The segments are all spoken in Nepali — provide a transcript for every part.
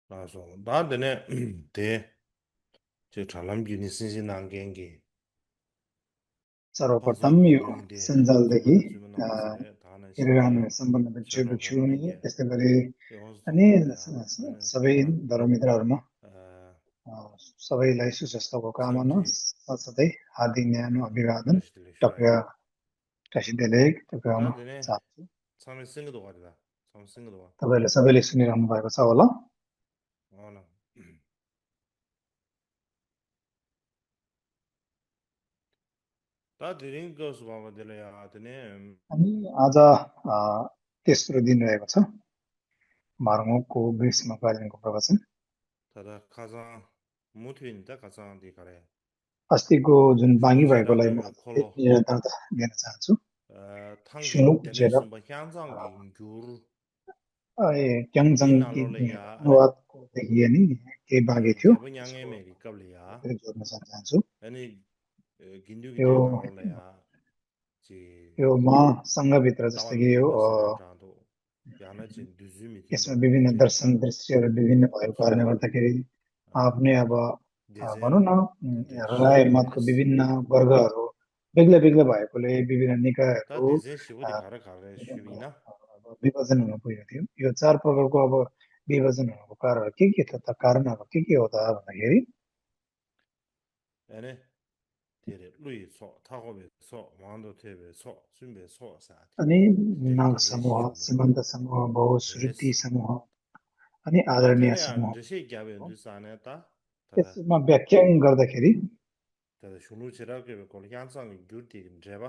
그래서 나한테는 대 저 잘람 비즈니스 난겐게 सर्वप्रथम 파주기 यो 류인데 सञ्जालदेखि 그거는 주면 남았어요. 다는 इरान 신뢰 सम्बन्ध 셔러 छु नि 로딩게 त्यस्तै गरी 여기서 अनि 돌아야 하는 सबै 다 धर्ममित्रहरूमा अ, सबैलाई सुस्वास्थ्यको कामना 첨지 साथसाथै हार्दिक न्यानो अभिवादन 가르치들 टक्र्या 쉬어야 टासिदेलेक टक्र्याउन 다들네 चाहन्छु 처음에 쓴 것도 가리다 처음 쓴 것도 가 तपाईँहरूले सबैले सुनिरहनु भएको छ होला 어나 다 드린 것을 봐봐 들어야 되네 अनि आज तेस्रो दिन रहेको छ मार्गको ग्रीष्मकालीनको प्रवचन 다다 가장 못했다 가장 디 가래 अस्तिको जुन बाँकी भएकोलाई म 슈누제라게 फेरि 콜로 निरन्तरता दिन चाहन्छु 탕기 सुनु 되는 बुझेर 순간 향상기 귤 क्याङजाङकी 디나로래야 안에 अनुवादको देखिए नि केही बाँकी थियो 제번양의 त्यसको 메리 qab리야 फेरि जोड्न चाहन्छु 아니 긴두기 यो 되나로래야 지 यो मसँगभित्र जस्तो तावामी कि यो 딘다 세레브라도 याना जिन दुजुमी यसमा दिनगो विभिन्न 딘데 दर्शन दृश्यहरू विभिन्न भएको कारणले सोला गर्दाखेरि आफ्नै अब भनौँ देजेन न 딘데 राय 시부디 मतको 가레스 विभिन्न वर्गहरू बेग्ला बेग्ला भएकोले विभिन्न 다 निकायहरू दे제 अ, 시부디 가레 가레 슈비나 अब विभाजन हुन पुगेको थियो यो चार प्रकारको अब विभाजन हुनुको कारणहरू के त कारणहरू के हो त भन्दाखेरि 아니 데레 루이 소 타고베 소 왕도 테베 소 준비 소 사디 अनि 딘데 नाग 데제 समूह 시부라 सीमन्त समूह बहुश्रुति 레스 समूह अनि 다 आदरणीय 테레야 समूह 데시 갸베 두사네다 다다 यसमा व्याख्यान गर्दाखेरि 다다 슈누체라게 걸 향상 규티 제바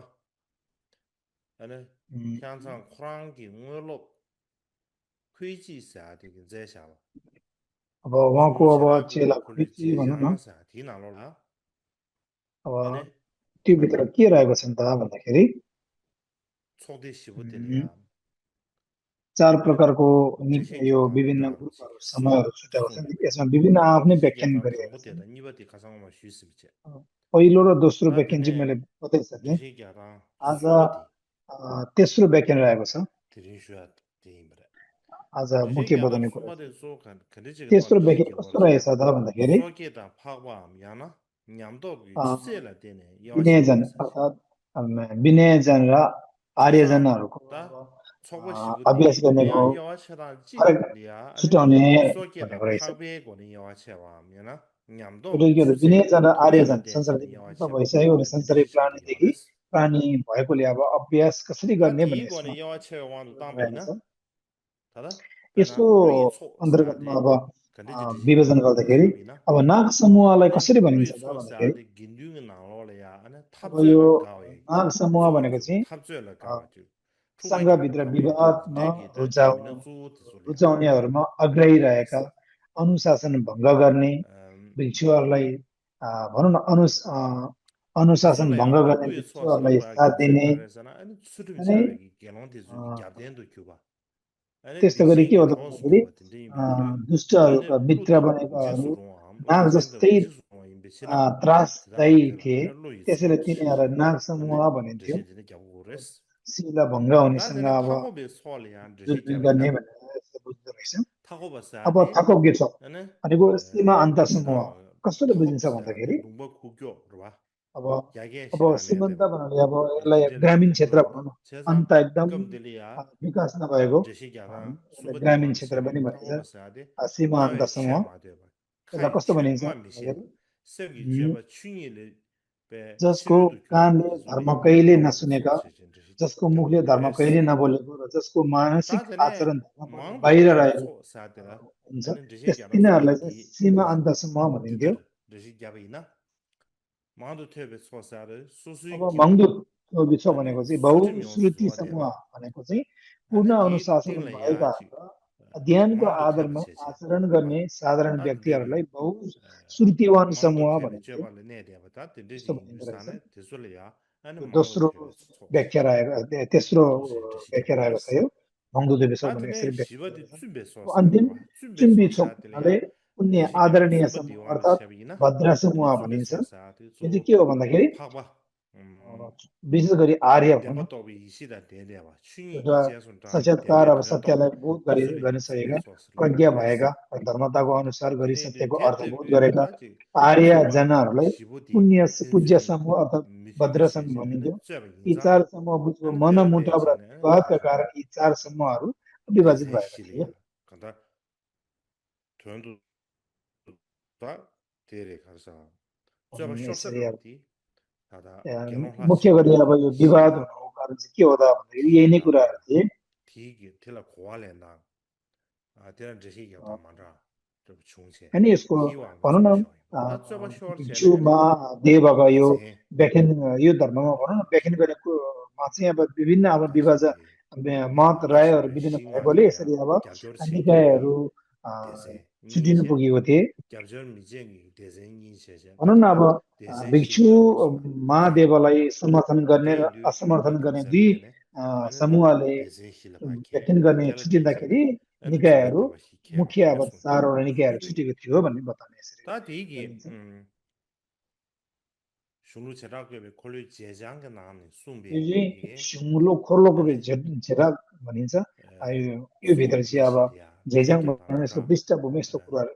아니 उम्, 향상 코랑기 응얼로 회지 사디 제샤바 अब उहाँको अब 슈누체라게 चेला 콜리 कृति भनौँ न 제샤사 디나로라 अब 아니 त्योभित्र के रहेको छ त भन्दाखेरि 초대 उम्, 시부들이야 चार 아니 प्रकारको 제시 यो 갸다 विभिन्न 다지 ग्रुपहरू 소 समूहहरू छुट्याएको छ नि 송베베 यसमा विभिन्न आफ्नै 제시 व्याख्यान 갸다 गरिएको छ 강보테다 니바티 가상마 쉬스비체 पहिलो र दोस्रो व्याख्यान चाहिँ मैले 다드네 बताइसकेँ 제시 갸다 आज 수어디 तेस्रो व्याख्यान रहेको छ 드린슈아 데임브레 आज 제시 मुख्य 갸다 बताउने कुरा 수바데 소칸 근데지가 또 तेस्रो व्याख्यान 디기 कस्तो रहेछ 거르세 त भन्दाखेरि 소게다 파과 야나 냠도 अ, 주세라 되네 विनयजन 여와체와사시 अर्थात् विनयजन र 가상 आर्यजनहरूको अब 다 초보 अभ्यास 시부디 गर्नेको 야 여와체라지 फरक 리아 아니 छुट्याउने भनेको 소게다 रहेछ 파베 거니 यवाछेवा याना 냠도 केटो 주세 विनयजन र आर्यजन 토제라 संसारदेखि 되세는 मुक्त यवाछेवा भइसक्यो भने संसारै 드리시디 प्राणीदेखि 거레스 प्राणी भएकोले अब अभ्यास कसरी 다 गर्ने भन्ने यसमा 디고는 여와체와 왕도 रहेको 땅베이나 छ 다다 यसको 베나 루이 अन्तर्गतमा 소사데 अब 근데지 विभाजन 디시갸다 गर्दाखेरि 디샤비나 अब नाग समूहलाई 아니 कसरी 루이 भनिन्छ त भन्दाखेरि 소사데 긴둥은 나로래야 아니 अब यो 탑죄라 가웨 नाग समूह भनेको 조주 चाहिँ 탑죄라 अ, 가와주 투가기라 सङ्घभित्र 가웨 두 विवादमा 대기 다 रुचाउने 제미나 주 소리야 रुचाउनेहरूमा अग्रही रहेका 레스 अनुशासन भङ्ग गर्ने भिक्षुहरूलाई भनौँ न अनुशासन भङ्ग 디솔래야 गर्ने 루이 भिक्षुहरूलाई 소사라 साथ दिने 긴제가레잖아 아니 수르미 अनि 차베기 게론데 अ, 주기 갸덴도 큐바 아니 त्यस्तो गरी के हो 디제게 त 더스 भन्दाखेरि 큐바 딘데 임베레 아니 दुष्टहरूका मित्र 루디 बनेकाहरू 지수롱함 नाग 라디 젠더 जस्तै 지수롱 임베시나 त्रासदायी 드라데라 थिए 아니 루이 त्यसैले 소치 तिनीहरूलाई नाग समूह 아니 भनिन्थ्यो 드시디네 갸고레스 शिला भङ्ग हुनेसँग 다들 अब 타고 배 소리야 드시 जुलबिल गर्ने 갸베나 भनेर यसले बुझ्दो रहेछ 타고 अब 봤사디 थकब के छ 아니 भनेको सीमा अन्त समूह 지나 कसरी 타고 बुझिन्छ 봤사디 भन्दाखेरि 롱바 구교 봐 अब 야게 अब 시라네 सीमान्त 되바 भन्नाले अब यसलाई 딘데레 ग्रामीण क्षेत्र भनौँ 롱바 न 제사 अन्त एकदम 금들이야 विकास नभएको 드시 갸나 यसलाई 수버디 ग्रामीण क्षेत्र 마르샤 पनि भनिन्छ 타고 봤사디 सीमा अन्त 가에 समूह 쳇마 되바 यसलाई 가에 कस्तो भनिन्छ 쳇마 미셰 भन्दाखेरि 세기 उम्, 제바 춘이ले 배 जसको 치르도 교도 कानले धर्म 디솔이야 कहिले 타고 नसुनेका 봤어 세진 드시 जसको मुखले धर्म कहिले 갸고레스 नबोलेको र जसको मानसिक 다들에 आचरण धर्मबाट 망도 बाहिर 테베 रहेको 소 사데라 हुन्छ 아니 त्यस 드시 갸나 तिनीहरूलाई चाहिँ 수버디 सीमा अन्त समूह भनिन्थ्यो 드드 드시 갸베이나 망도 테베 소 사데 अब 수수이기로 मङ्दुक छ 아니 भनेको चाहिँ 수드미오 बहुश्रुति समूह 수와데바 भनेको चाहिँ पूर्ण 아니 디 अनुशासन 띵레야지 भएकाहरू र ध्यानको 망도 테베 आधारमा 세제 आचरण 봐 गर्ने साधारण 다들 व्यक्तिहरूलाई 데베 बहुश्रुतिवान 망도 समूह 테베 भनिन्थ्यो 제발레 내대바 다 त्यस्तो 딘데지 भनिँदो रहेछ 유산에 데솔레야 아니 यो 망도 दोस्रो 테베 व्याख्या 소사 रहेको तेस्रो 도시 드시 व्याख्या रहेको छ 갸고레스 यो मङ्दुदेवी छ भने यसरी 다드네 व्याख्या 시버디 गरेका छन् 춘베 अब अन्तिम 소사데바 춘베 चुम्बी छोप भन्नाले 소사데야 पुण्य 드시 갸나 आदरणीय 수버디 समूह 왕도 अर्थात् 샤비나 भद्रा समूह 아니 춘베 भनिन्छ 소사데 यो चाहिँ 조 के हो भन्दाखेरि 파바 음 विशेष गरी आर्य भनौँ न 대바도비 이시다 대대와 춘이 एउटा 이제선 당 साक्षात्कार 대배 अब सत्यलाई 그래도 बोध 무술이 गरिसकेका 지배소스 प्रज्ञा भएका 로그레스 धर्मताको अनुसार गरी 근데 सत्यको अर्थ बोध गरेका 대대비에다지 초바 आर्यजनहरूलाई 시부디 पुण्य पुज्य 텐센 समूह अर्थात् भद्र समूह 미주미세제는 भनिन्थ्यो 쩨바 यी 인자 चार समूह बुझ्को 아니 मनमुटाव र 대대제는 विवादका कारण यी चार समूहहरू विभाजित 대세 भएका थिए 실이야 간다 돈도 다 대래 가서 쩨바 अनि यसरी अब 쇼서로디 다다 개몽 मुख्य गरी अब यो विवाद हुनुको कारण चाहिँ के हो त भन्दाखेरि यही नै कुराहरू थिए 디기 텔라 고알레나 아 대란 제시 yap다 만라 저 중세 अनि यसको 희왕 भनौँ न 저쇼 다 저바 쇼르 제네 भिक्षुमा देवका यो 대세 व्याख्यान यो धर्ममा भनौँ न व्याख्यान गरेकोमा चाहिँ अब विभिन्न अब विभाजन 다시 मत रायहरू 마시브레 विभिन्न भएकोले 싱왕이야 यसरी अब 갸겨르시게기 निकायहरू 대세 छुटिनु 니니세 पुगेको थिए 갸저 미쟁이 대세 인세제 भनौँ न अब 대세 भिक्षु 실이야 그래서 महादेवलाई समर्थन गर्ने र 대인류 असमर्थन गर्ने दुई 이급세르데네 아니다 समूहले 대세 실바케 व्याख्यान गर्ने 텔라 छुटिँदाखेरि 디제네 अनि जोगे निकायहरू देवासी केमा मुख्य अब केसुन चारवटा निकायहरू छुटेको थियो भन्ने बताउने यसरी 다 되게 गरिन्छ 슈루 제라그베 콜리 제장가 나는 숨비 यो चाहिँ 이게 सुङ्लो खोर्लोको 아니 झेरा भनिन्छ यो भित्र चाहिँ अब 미실이야 झेझ्याङ 되게 भन्ने यसको 바마라 पृष्ठभूमि यस्तो कुराहरू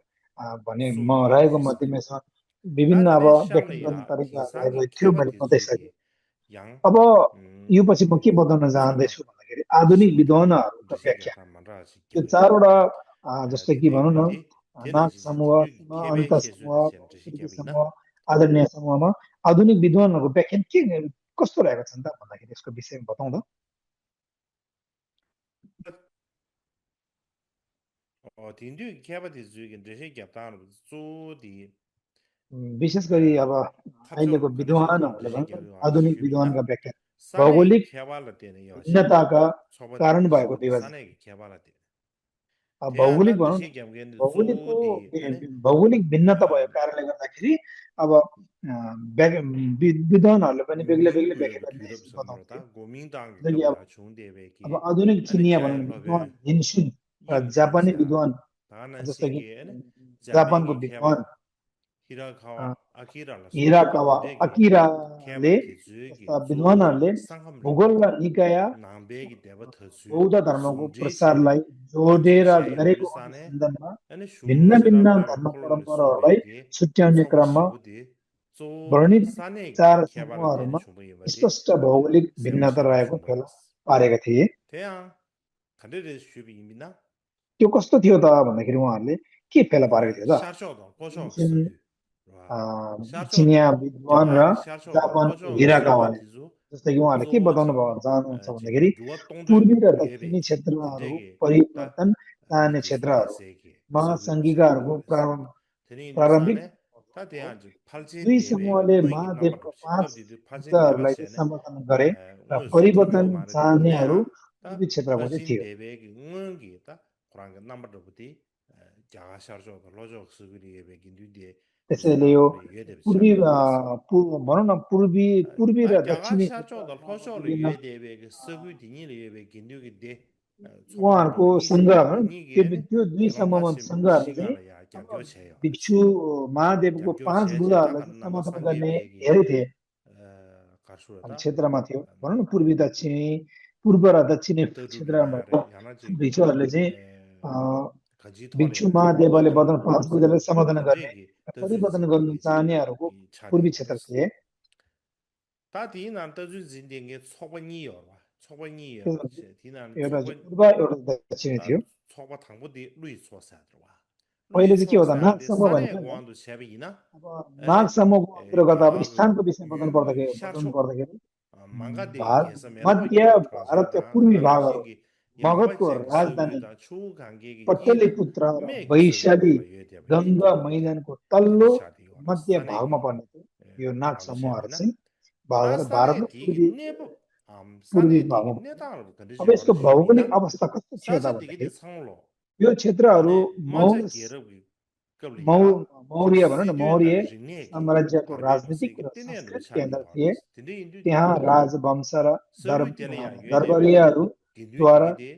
भने म 숨비 रहेको 예스 मध्येमा विभिन्न अब 다들의 व्याख्यान गर्ने 샴리야 तरिका रहेको 기상이 थियो मैले 케바디 बताइसकेँ 주기 양 अब यो पछि म के बताउन 쏘바 चाहँदैछु भन्दाखेरि आधुनिक 시부디 विद्वानहरूका 드시기 व्याख्या 하다 말아지 यो 겨야 चारवटा जस्तै कि भनौँ न 디디부디 नाग 데르지제 समूह 딘류 अन्त 케베 समूह 케수디 셈 드시기 कृति 하비나 समूह आदरणीय समूहमा आधुनिक विद्वानहरूको व्याख्यान के कस्तो रहेको छ नि त भन्दाखेरि यसको विषयमा बताउँदा 딘류 케바디 주기 드시기 하다 조디 विशेष गरी अब 탑쇼로 अहिलेको 간다제도 विद्वानहरूले 드시기 भन्छ 하비나 आधुनिक विद्वानका 슈비나 व्याख्या 산에 भौगोलिक 개발을 때는 여시 भिन्नताका कारण 초보디 भएको 시부디 विभाजन 산에 개발을 때 अब भौगोलिक 대한다 भनौँ न 드시기 하면 भौगोलिकको 조디 아니 भौगोलिक भिन्नता भएको कारणले गर्दाखेरि अब विद्वानहरूले पनि बेग्लै बेग्लै व्याख्या 고민구역이 गर्ने यसरी बताउँथे 뒤럽섬으로다 고민당 जस्तै कि 급이야 좋은데 अब 왜기 आधुनिक 아니 चिनिया भनौँ 자 न विद्वान 로베 हिन्सुन 이거 जापानी 쇼르샤 विद्वान 다는 जस्तै कि 시기에 아니 जापानको 자베기 विद्वान 케바 히라카와 아키라라 소르디 हिराकावा 딘데기 अकिराले 케바 जस्ता 디즈기 विद्वानहरूले 조디 상함리다 भूगोल र निकाय 남베기 देव थसु बौद्ध धर्मको 숨지시네 प्रसारलाई जोडेर 딘지시에 गरेको 우르산에 अनुसन्धानमा 아니 भिन्न भिन्न 슈루제라베 धर्म 콜로르 परम्पराहरूलाई 숨베기 छुट्याउने 초바 क्रममा 시부디 조 वर्णित 산에기 चार 케바를 때는 समूहहरूमा 충분히 स्पष्ट भौगोलिक भिन्नता 세바시로 रहेको फेला 충분했어 पारेका थिए 대야 간데데 슈비입니다 त्यो कस्तो थियो त भन्दाखेरि उहाँहरूले के फेला पारेको थियो त 샤쇼도 고쇼 एन्सियन 쓰기 와 चिनिया 샤쇼도 विद्वान र 대바 샤쇼도 जापानको 고쇼 हिराकावाले 쓰바디주 जस्तै कि उहाँहरूले के बताउनु 조지 भयो चाहनुहुन्छ भन्दाखेरि 지금 누가 पूर्वी 똥도 र दक्षिणी 류예베기 क्षेत्रहरू 딘데기 다 परिवर्तन चाहने 미디슈디 세기 क्षेत्रहरूमा 서규 सङ्घिकाहरूको 세바레스 प्रारम्भिक 드니니산에 다 대한지 दुई 팔진 대베기 समूहले 응이 महादेवको 넘버럽시 5 겁디드 팔진 हिस्साहरूलाई चाहिँ 대바시네 समर्थन गरे र 응 परिवर्तन 소통요 말하디 चाहनेहरू 내야 पूर्वी 다 क्षेत्रको चाहिँ 팔진 थियो 대베기 응기 다 그런 거 넘버럽디 자가 샤르죠 로저 스그리 예베기 뉴디 त्यसैले यो 구스나고리 예데비 पूर्वी 샤르데베스 भनौँ न पूर्वी र 자가 दक्षिणी 샤르죠 क्षेत्रहरूमा 로저를 विभिन्न 예데베기 스그 디니리 예베기 뉴기 데 उहाँहरूको 초바도 सङ्घ 니니게네 त्यो दुई समूहमा 개몽하신 सङ्घहरूले चाहिँ 시간이야 अब 갸교체요 भिक्षु महादेवको 갸교 5 체제다 बुधाहरूलाई चाहिँ 간나마 समर्थन गर्ने 상계베기 धेरै थिए अब 가수다 क्षेत्रमा थियो भनौँ न पूर्वी दक्षिणी पूर्व र दक्षिणी क्षेत्रमा भएको 떠두비나래 야나지 भिक्षुहरूले चाहिँ 가지 भिक्षु 토레야 महादेवले 주어도 बदन पाँच 롭세 बुधालाई समर्थन गर्ने 간제기 परिवर्तन 떠주지 गर्न 딘게지 चाहनेहरूको 이 पूर्वी 차디 क्षेत्र 그랬어 थिए 다 디난 떠주지 딘게 초반이요 초반이요 त्यसमा 디난 एउटा चाहिँ 초반 पूर्व एउटा दक्षिणी 다 थियो 초바 당보디 루이 소사 들어와 루이 अहिले चाहिँ के हो त नाग 소사데 समूह 산에 भनिन्छ नि त 고안도 샤비나 अब नाग 아니 समूहको अन्तर्गत अब 갸그 स्थानको विषयमा 유 बताउनु 샤쇼 पर्दाखेरि 망가데 भारत 게서 मध्य 메로이게 भारतका 트라자다 पूर्वी 다는 भागहरू 시기 मगधको 양바제 राजधानी 서규다 추 관계기 기다 पट्टलिपुत्र र 메기 वैशाली 서규다 예대베 गङ्गा 기기데 मैदानको तल्लो 드디샤디 와라 मध्य भागमा 산에게 पर्ने थियो यो नाग 와도 समूहहरू 샤비나 चाहिँ 다 भारतको 산에 दि기 पूर्वी नेब पूर्वी 산에 दि기 भागमा पर्ने नेता अब 건드지 यसको 와라 भौगोलिक 슈비나 अवस्था कस्तो थियो त 사자 दि기데 भन्दाखेरि 상로 यो क्षेत्रहरू 아니 맞아 게르기 겁리야 मौर्य भनौँ न मौर्य 시주에다 रिने기 साम्राज्यको 다르베노 राजनीतिक 세기 र 띠네로 सांस्कृतिक 샤디 केन्द्र थिए 와라스 딘데 인두디 त्यहाँ राजवंश र 서구 때려야 예대베 दरबारियाद्वारा ginduigide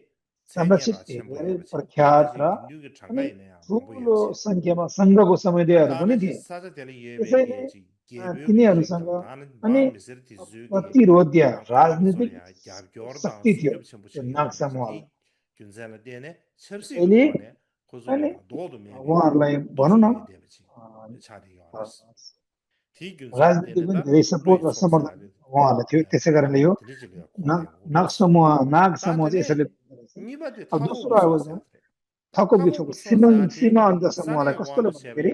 संरक्षित 세냐라 थिए धेरै 첨부해버지 प्रख्यात र 다나지 ginduigi अनि 장가이네야 ठुलो 왕부여버지 सङ्ख्यामा सङ्घको 다 समुदायहरू पनि 다나지 थिए 사자 때려 त्यसैले 예베게지 तिनीहरूसँग अनि प्रतिरोध्य राजनीतिक शक्ति थियो त्यो नाग समूहलाई त्यसैले अनि उहाँहरूलाई भनौँ न अ, राजनीति पनि धेरै सपोर्ट र समर्थन उहाँहरूलाई थियो त्यसै कारणले यो नाग समूह चाहिँ यसरी अब दोस्रो आएको छ थको बिछोको सीमा अन्त समूहलाई कसकोले भन्दाखेरि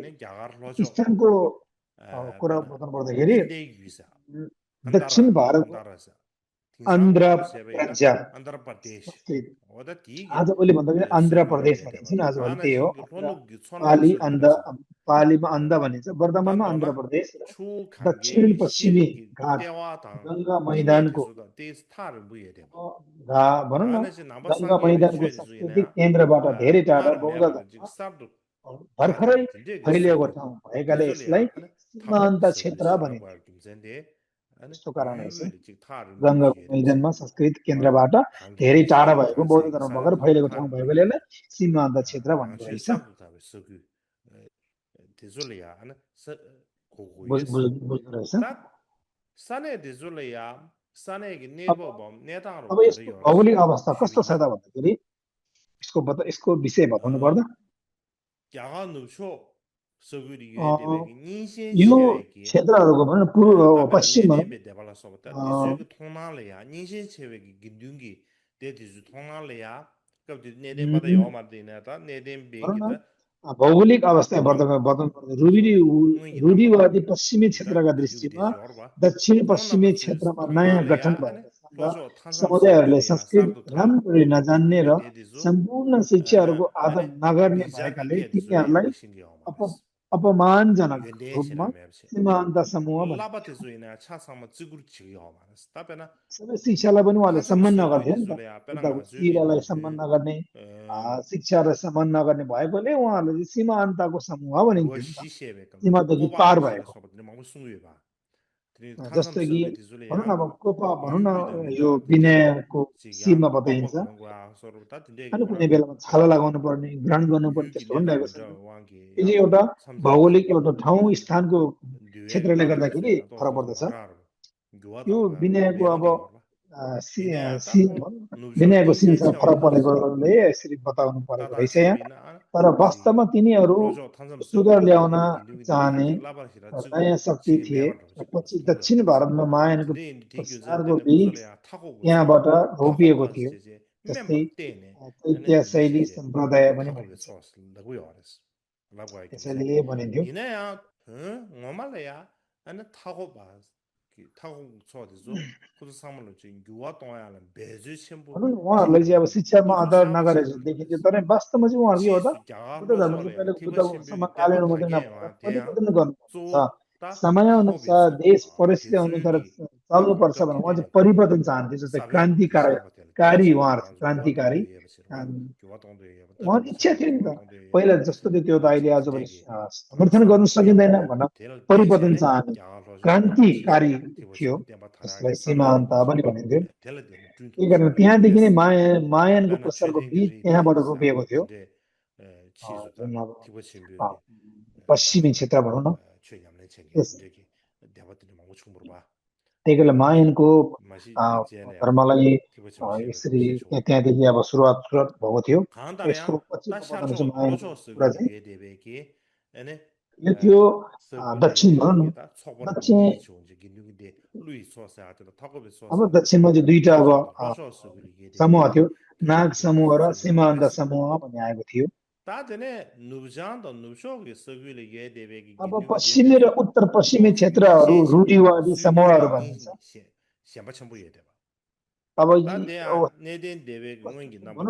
पाकिस्तानको कुरा बताउनु पर्दाखेरि दक्षिण भारतको आन्ध्र प्रदेश संस्कृत आजभोलि भन्दाखेरि आन्ध्र प्रदेश भनिन्छ नि आजभोलि त्यही हो पाली अन्ध पालीमा अन्ध भनिन्छ वर्तमानमा आन्ध्र प्रदेश दक्षिण पश्चिमी घाट गङ्गा मैदानको भनौँ न गङ्गा मैदानको सांस्कृतिक केन्द्रबाट धेरै टाढा बौद्ध धर्म भर्खरै फैलिएको ठाउँ भएकाले यसलाई सीमान्त क्षेत्र भनिन्छ यस्तो कारण गङ्गाको मैदानमा संस्कृत केन्द्रबाट धेरै टाढा भएको बौद्ध धर्म भर्खर फैलिएको ठाउँ भएकोले यसलाई सीमान्त क्षेत्र भनिँदो रहेछ बुझ्दो रहेछ अब यसको भौगोलिक अवस्था कस्तो छ त भन्दाखेरि यसको विषय बताउनु पर्दा यो क्षेत्रहरूको भनौँ पूर्व पश्चिम भौगोलिक अवस्था बताउनु पर्दा रूढिवादी पश्चिमी क्षेत्रका दृष्टिमा दक्षिण पश्चिमी क्षेत्रमा नयाँ गठन भएका समुदायहरूले संस्कृत राम्ररी नजान्ने र सम्पूर्ण शिक्षाहरूको आदर नगर्ने भएकाले तिनीहरूलाई अपमानजनक रूपमा सीमान्त समूह सबै शिक्षालाई पनि उहाँले सम्मान नगर्थे नि त शिक्षालाई सम्मान नगर्ने शिक्षालाई सम्मान नगर्ने भएकोले उहाँहरूले सीमान्तको समूह भनिन्थ्यो सीमादेखि पार भएको जस्तो कि भनौँ न अब कोपा भनौँ न यो विनयको सीमा बताइन्छ अनि कुनै बेलामा छाला लगाउनु पर्ने ग्रहण गर्नुपर्ने त्यस्तो पनि रहेको छ यो चाहिँ एउटा भौगोलिक एउटा ठाउँ स्थानको क्षेत्रले गर्दाखेरि फरक पर्दछ यो विनयको अब विनयको सिनसँग फरक परेकोले यसरी बताउनु परेको रहेछ यहाँ तर वास्तवमा तिनीहरू सुधार ल्याउन चाहने नयाँ शक्ति थिए पछि दक्षिण भारतमा मायानको प्रसारको बीच यहाँबाट रोपिएको थियो जस्तै चैत्य शैली सम्प्रदाय पनि भनिन्छ त्यसैले भनिन्थ्यो उहाँहरूलाई चाहिँ अब शिक्षामा आधार नगरेको देखिन्थ्यो तर वास्तवमा चाहिँ उहाँहरू के हो त बुद्ध धर्म चाहिँ पहिला बुद्धसम्म कालेर मात्रै नभएर परिवर्तन गर्नुपर्छ समय अनुसार देश परिस्थिति अनुसार चल्नुपर्छ भनेर उहाँ चाहिँ परिवर्तन चाहन्थे जस्तै क्रान्तिकारी उहाँहरू क्रान्तिकारी उहाँ इच्छा थियो नि त पहिला जस्तो थियो त्यो त अहिले आजभोलि समर्थन गर्नु सकिँदैन भनेर परिवर्तन चाहने क्रान्तिकारी थियो जसलाई सीमान्त पनि भनिन्थ्यो त्यही कारण त्यहाँदेखि नै मायानको प्रसारको बीज त्यहाँबाट रोपिएको थियो पश्चिमी क्षेत्र भनौँ न त्यही कारण मायनको धर्मलाई यसरी त्यहाँदेखि अब सुरुवात भएको थियो यसको पछि यो थियो दक्षिण भनौँ न दक्षिण अब दक्षिणमा चाहिँ दुईटा अब समूह थियो नाग समूह र सीमान्त समूह भन्ने आएको थियो अब पश्चिमी र उत्तर पश्चिमी क्षेत्रहरू रूढिवादी समूहहरू भनिन्छ अब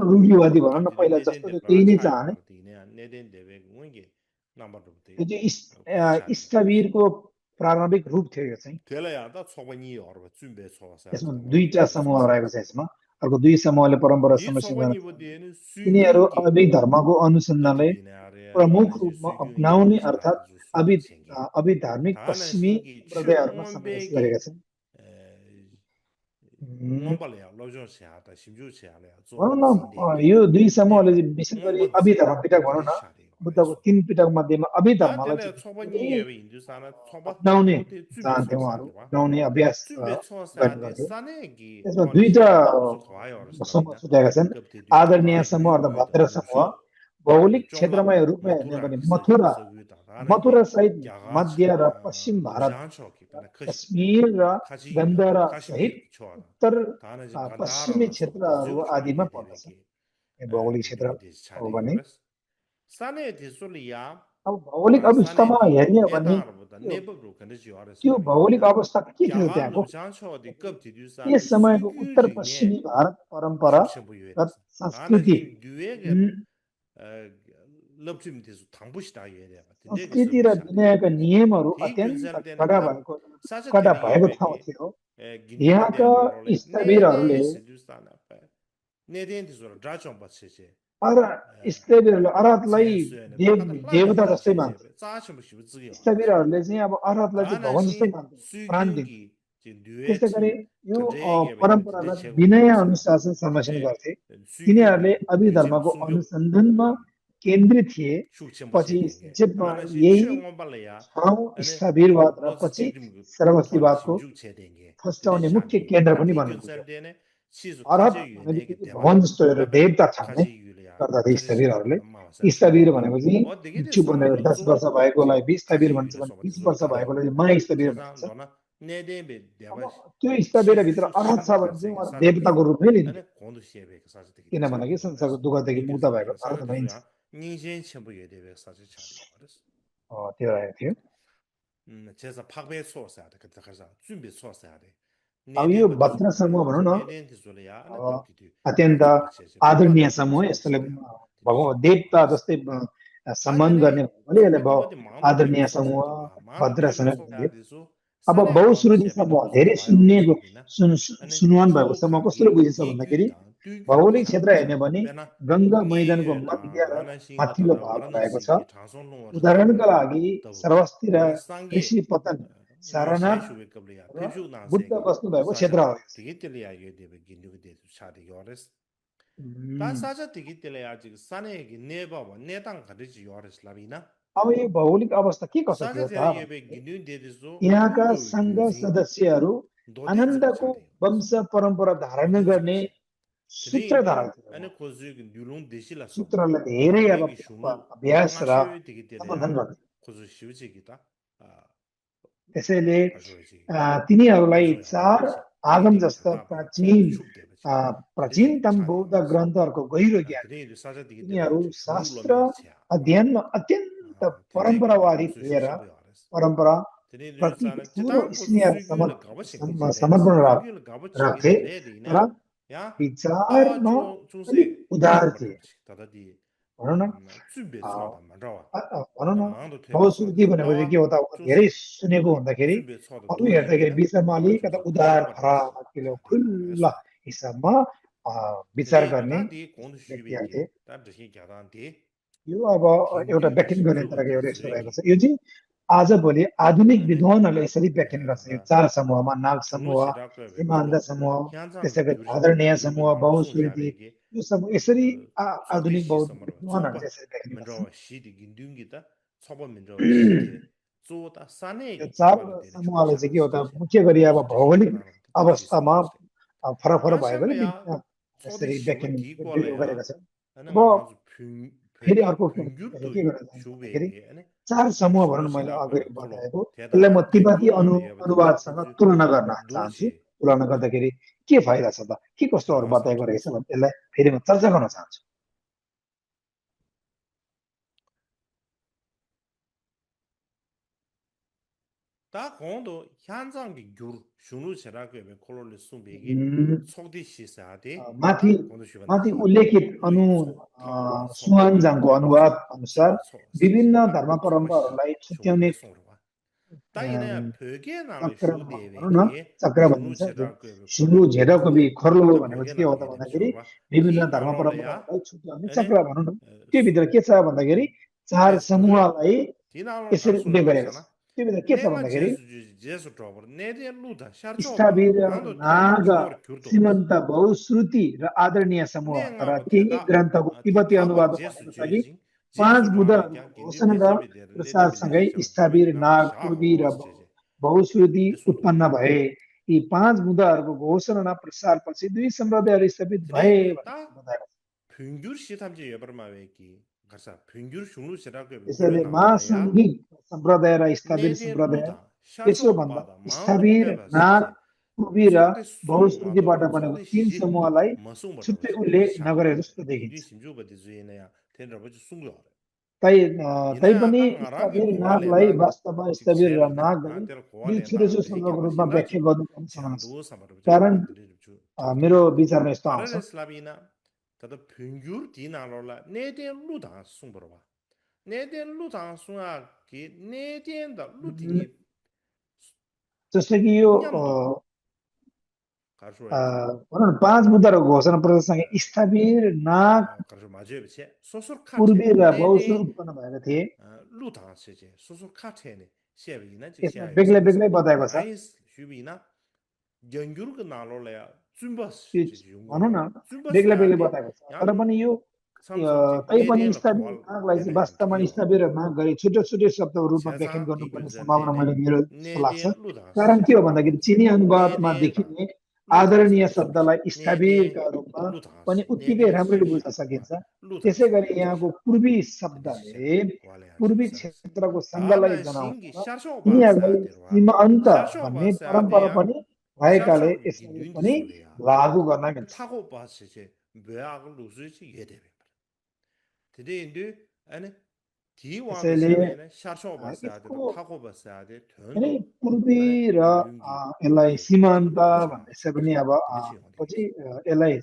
रूढिवादी भनौँ न पहिला जस्तो त्यही नै चाहने यो चाहिँ स्थवीरको प्रारम्भिक रूप थियो यो चाहिँ यसमा दुईटा समूह रहेको छ यसमा अर्को दुई समूहले परम्परा समस्या तिनीहरू अभी धर्मको अनुसन्धानलाई प्रमुख रूपमा अपनाउने अर्थात् अभी धार्मिक पश्चिमी सम्प्रदायहरूमा समावेश गरेका छन् भनौँ न यो दुई समूहले विशेष गरी अभी धर्म पिटक भनौँ न बुद्धको तीन पिटक मध्येमा अभिधर्मलाई तेरे चाहिँ छोबा धेरै निये वे इंdu sana छोबा अपनाउने वो ते जुबे चाहन्थे छोसा उहाँहरू दे वा अपनाउने अभ्यास जुबे छोसा गर्ने दे गर्थे साने की त्यसमा दुईटा कॉन्शियस उस खवाए और समूह स्लाबिना छुट्याएका छन् कब ते दुई आदरणीय तारा समूह यु अथवा यु ता भद्र समूह गुसु भौगोलिक चोंगला क्षेत्रमा रूपमा हेर्ने मथुरा भने की मथुरा सगु ता गाना की मथुरा सहित क्या मध्य र पश्चिम भारत लुजान शौकी पना खशी कश्मीर र खाची गन्धरा कश्मीर सहित की छोरा उत्तर ताना जी गंधारा पश्चिमी ला सो क्षेत्रहरू जुग छोरी आदिमा ये देवे पर्दछ की यो भौगोलिक क्षेत्र गिन्नु देश हो छाडे भने योरस साने देशोलिया अब भौगोलिक साने अवस्थामा दी हेर्ने हो भने नेतार बता नेब ब्रोकन जियोरस त्यो भौगोलिक लाबिना अवस्था के क्या थियो हाल त्यहाँको लुजान शो दि कब थी त्यस दुसाने समयको सुगु उत्तर लिने पश्चिमी भारत परम्परा शोक्षे र बुयोरस ताना संस्कृति जिन दुएगे लप्चिम देशु थांबुस्ता ये दे तिंदे संस्कृति र सलुक दुनियाँका नियमहरू 티 अत्यन्त 균설되는 कडा 급 भएको 사실 कडा 되는 भएको ठाउँ 예배기 थियो ginyu यहाँका de yorole स्थविरहरूले nede sedusan apa nede tisoro drachon pacheche स्थविरहरूले अरातलाई jensuene देव pakata hlada देवता hlada जस्तै मान्थे cheche zaachim shibu zgiyo स्थविरहरूले चाहिँ अब अरातलाई चाहिँ dana भगवान जस्तै shin मान्थे प्राण दिन्थे sugyugi jin त्यसै dueti गरी यो tadrege be tinde परम्परालाई chego विनय yoresa अनुशासन संरक्षण tinde गर्थे तिनीहरूले sugyugi gyujim अभिधर्मको sungyo अनुसन्धानमा केन्द्रित थिए shukchen पछि pache denge संक्षेपमा dana shin यही chöngon balaya ठाउँ ane स्थविरवाद र lots पछि jigdim thona श्रवस्तिवादको shimjuk che denge tinde फस्टाउने मुख्य chani केन्द्र पनि ati बन्न पुग्यो gyunzaldene shizu अरब kaje yune ge भनेपछि deba भगवान जस्तो एउटा tada देवता ठान्ने kaje yule ya गर्दथे kaje shibu स्थविरहरूले ma wasa स्थविर chigyo भनेपछि o dege de भिक्षु so भनेर lo 10 zo वर्ष भएकोलाई zo 20 kaje स्थविर भन्छ yule भने so ba 20 zo वर्ष thale भएकोलाई महास्थविर cheza भनिन्छ dona ne de be अब deba त्यो shi स्थविरभित्र shu अर्हत छ shambu भने चाहिँ khase ge उहाँहरू saje de देवताको रूपमै लिन्थे ane kondu shebe ka saje de ge किनभने chari कि yo res संसारको दुःखदेखि dege मुक्त so भएको le saje अर्थ de so भइन्छ ya ningen chenbu ye de be saje chari yo res त्यो रहेको थियो 제가 파괴 소스야 그 가서 준비 소스야 돼 अब यो 내대부터 भद्र 소리야 समूह भनौँ 그래서 न 내대한테 소리야 안 अब 그렇게 अत्यन्त 좀 받쳐지 आदरणीय 뭐라도 समूह 좀 यसले 받쳐야 भगवान देवता जस्तै सम्मान गर्ने 아들이 भएकोले यसले 초보기보다 마음도 आदरणीय 되고 समूह 소사도 마음도 भद्र 되고 समूह भन्यो 소사야지수 अब 산에 마음도 बहुश्रुति 셰베나 समूह 우주 धेरै 과요 सुन्नेको 스라비나 아니 सुनवान भएको समूह कसले 초칸기 बुझिन्छ भन्दाखेरि 기규다 भौगोलिक 뚜규다 क्षेत्र हेर्ने भने बेना गङ्गा मैदानको 니유다 मध्य र 와나싱다 माथिल्लो 다다 भागमा रहेको छ 와라나시기 장선롱을 उदाहरणका 하다보다 लागि 더 सरस्वती र 도나 상게 ऋषि पतन सारनाथ 샤슈베 겁리야 र 핍슈 बुद्ध 나세기 बस्नु भएको क्षेत्र 사자 हो यो चाहिँ। 디기텔리아 예데베 긴누게 차디 요레스 다 उम्, 사자 디기텔리아 지금 산에기 네바와 네당 가르지 요레스 라비나 अब यो भौगोलिक अवस्था के कसो 사자 थियो त तेरे येबे भन्दाखेरि गिन्नु देदिसो यहाँका कुरो सङ्घ जुजिङ सदस्यहरू दोदे जिबे आनन्दको छाडे वंश परम्परा धारण दोदे जिबे गर्ने छे तेरे सूत्रधार ने थियो अने उहाँ। खोजु न्युलुङ देशिलासो सूत्रलाई धेरै अब नांबेगी शुनु अभ्यास र ngashi दिगितेले सम्बोधन गर्थे खोजु शिवजी गीता त्यसैले आजोजी तिनीहरूलाई न्याजो याबे चार याबछे आगम नितिगे जस्ता थादा बे प्राचीन शुभ देबछे तेरे जिबे प्राचीनतम छाडे बौद्ध योरेस ग्रन्थहरूको गहिरो ज्ञान तेरे साजा दिगितेले तिनीहरू आज शुनु शास्त्र लमेर छ्या अध्ययनमा अत्यन्त तेरे गे परम्परावादी खोजु लिएर शिशु योरेस परम्परा तेरे जो प्रति साना पुरो चितांग खोजु स्नेह सुगु ल गबछे के रेस समर्पण सुगु ल गबछे के राख्थे रे दिना र या विचारमा जुसे अलिक उदार न्याम थिए बटाउँछ तदा दि भनौँ न जुबे अ, सोदा मनरावा भनौँ न मांगदो थेबे बहुश्रुति सोदा भनेपछि मनरावा के हो त धेरै जुसे सुनेको भन्दाखेरि जुबे सोदा अरू दुई हेर्दाखेरि बेना विषयमा ता अलिकता जुसे उदार खोजु बटाउँछ फराकिलो छाडे खुल्ला योरेस हिसाबमा विचार तेरे गर्ने ता दि कोन व्यक्तिहरू शुबेगे थिए ता दहि ज्ञान दि यो अब एउटा गिन्गु व्याख्यान गर्ने शिशु तरिका दि एउटा यस्तो रहेको जुएगी छ यो चाहिँ आजभोलि आधुनिक अनि विद्वानहरूले यसरी व्याख्यान गर्छ यो तदा चार समूहमा नाग शुनु समूह छिराको बे सीमान्त खोलो समूह ह्यान्जाङ त्यसै गरी ग्युरिङ आदरणीय ग्युबे समूह नाम सुन बहुश्रुति छाबेगे यो समूह यसरी चोक्दे आधुनिक शी बौद्ध समर विद्वानहरूले चोबा यसरी व्याख्यान मनरावा गर्छन् शी दि गिन्डुङ गिता चोबा मनरावा शी थे चोता साने यो गी चार केबाल देने छुबे समूहले चाहिँ छाडे के हो त स्टोरी मुख्य गरी अब खोजु दहि भौगोलिक ज्ञान दि शी अवस्थामा समर फरक भएकोले ह्यासले या चोदे यसरी शिव व्याख्यान दि कोले या गरेका छन् अनि अब माजु फेरि फेरि अर्को फुङ्गुर के तुइ गर्न चाहन्छु भन्दाखेरि सुबेगे अनि चार समूह भनौँ शुनु न मैले छिराको अगाडि बे खोलो बताएको त्यता यसलाई म तिब्बती थेगुन नबे यबति अनुवादसँग खोजु तुलना गर्न चाहन्छु दुर्छे तुलना गर्दाखेरि के फाइदा छ त के कस्तोहरू भाषा बताएको रहेछ ठुल्छ भने यसलाई फेरि म चर्चा गर्न चाहन्छु 다 공도 현장기 규 슈누 체라게 베 콜로레 숨베기 उम्, 속디 시사데 माथि 다 공도 माथि 슈바나지 उल्लेखित 루이소 타오바 소 सुहानजाङको अनुवाद अनुसार 주베 소 विभिन्न 시시다 धर्म 초바시 परम्पराहरूलाई छुट्याउने 쇼게 송르와 ताइने 벽에 नाले चक्रमा भनौँ न 슈데베게 चक्र 슈누 भनिन्छ जुन 체라게 बे콜 सुरु झेडको खर्लो 다 भनेपछि 벽에 के हो नाले त 예데 भन्दाखेरि 쇼바 विभिन्न 히 धर्म नालोलेया परम्पराहरूलाई छुट्याउने अनि चक्र भनौँ न त्यो भित्र के छ भन्दाखेरि चार दुगे समूहलाई 디나로 यसरी उल्लेख गरेको छ 다수르와사나 त्यो भित्र के छ 내가 भन्दाखेरि 제수 드로버 내대 루다 샤르초바 स्थावीर 망도 테다 नाग 줌어르 귤도레스 श्रीमन्त बहुश्रुति र आदरणीय समूह तर 내가 त्यही 테다 ग्रन्थको तिब्बती 디타바 अनुवादमा 제수 भनेको छ कि 주이징 पाँच 제주 बुधाहरूको 라오레 겐지 घोषणा र 페제베 데르 प्रसारसँगै 레데베데 참 स्थापित 두베 나 नाग पूर्वी 샤하고 र 버스제제 बहुश्रुति 딘데 숨도 उत्पन्न भए यी पाँच बुदाहरूको घोषणा र प्रसारपछि दुई सम्प्रदायहरू स्थापित भए 근데 भनेर 딱 बताएको छ। 평균 시탐지 여버마웨기 가서 평균 슝루 시라고 고려 त्यसैले 나올래야 महासाङ्घिक सम्प्रदाय र स्थापित 내대 सम्प्रदाय 루다 यसो 샤쇼 भन्दा 바다 마운드 स्थापित नाग 페바시제 पूर्वी र 속대 숭 बहुश्रुतिबाट 와도 बनेको 속대 तीन 시 समूहलाई 마송버도 छुट्टै उल्लेख नगरे 샤하고 जस्तो 딘디 देखिन्छ। 심주버디 주에나야 텐더버지 숭로 तैपनि 이나야 강 아랑이 स्थापित नागलाई 고발레나 वास्तवमा स्थापित र 직제르다 नाग गरी 아 तेरो दुई 고발레나 छुट्टै छुट्टै 되게 रूपमा व्याख्या 버신나지 गर्नुपर्ने समावेश छ। 장도 사마르 कारण 자바들이 주 मेरो 탑탑 विचारमा यस्तो आउँछ। 가르레슬라비나 다다 평균 디나로라 내대 루다 숭버봐 내대 루다 숭아 기 내대다 루딩이 जस्तो कि यो 냠도 가르쇼야지 भनौँ न पाँच बुदाहरूको घोषणा प्रसारसँगै स्थापित नाग 가르쇼 맞아요 제 소소 पूर्वी 카테 र बहुश्रुत 내대 उत्पन्न भएका थिए। 루다 세제 소소 카테네 시에비나 यसमा 직시야 बेग्लै बेग्लै 삼삼 बताएको छ। 나이스 슈비나 연규르가 나로래야 यो 줌바스 제지 भनौँ 용거래 न बेग्लै बेग्लै 줌바스야데 बताएको छ। तर 양 पनि यो 삼삼직 तैपनि 내대는 स्थापित 고알 नागलाई चाहिँ 내대는 वास्तवमा 되게요 स्थापित र नाग गरी छुट्टै छुट्टै शब्दको रूपमा व्याख्यान 세상 गर्नुपर्ने सम्भावना 기근전대네 मैले मेरो जस्तो लाग्छ। 내대 루다 कारण के हो 시제 भन्दाखेरि चिनी अनुवादमा 내대다 देखिने 루다 आदरणीय 세제 शब्दलाई 내대 स्थापितका रूपमा पनि 루다시 उत्तिकै 내대 राम्ररी बुझ्न 시샤 सकिन्छ। त्यसै 루다시 गरी यहाँको 지샤 पूर्वी 되시샤 शब्दले पूर्वी 고알야지 क्षेत्रको सङ्घलाई 다나 신기 जनाउँछ। 샤쇼 यिनीहरूलाई 바사데와 सीमा अन्त 샤쇼 भन्ने परम्परा 바사데야 पनि भएकाले 샤쇼 이기 यसरी 뉘디 पनि 술래야 लागू गर्न मिल्छ। 타고 바시제 왜악을 루스지 예대베 드데인데 아니 디와가 त्यसैले 세베나 샤쇼 यसको 바사데로 타고 바사데 यिनै 된도 पूर्वी 아니 र 균융기 यसलाई सीमान्त 고샤 भन्ने यसै पनि अब 딘데시 पछि 어디지 यसलाई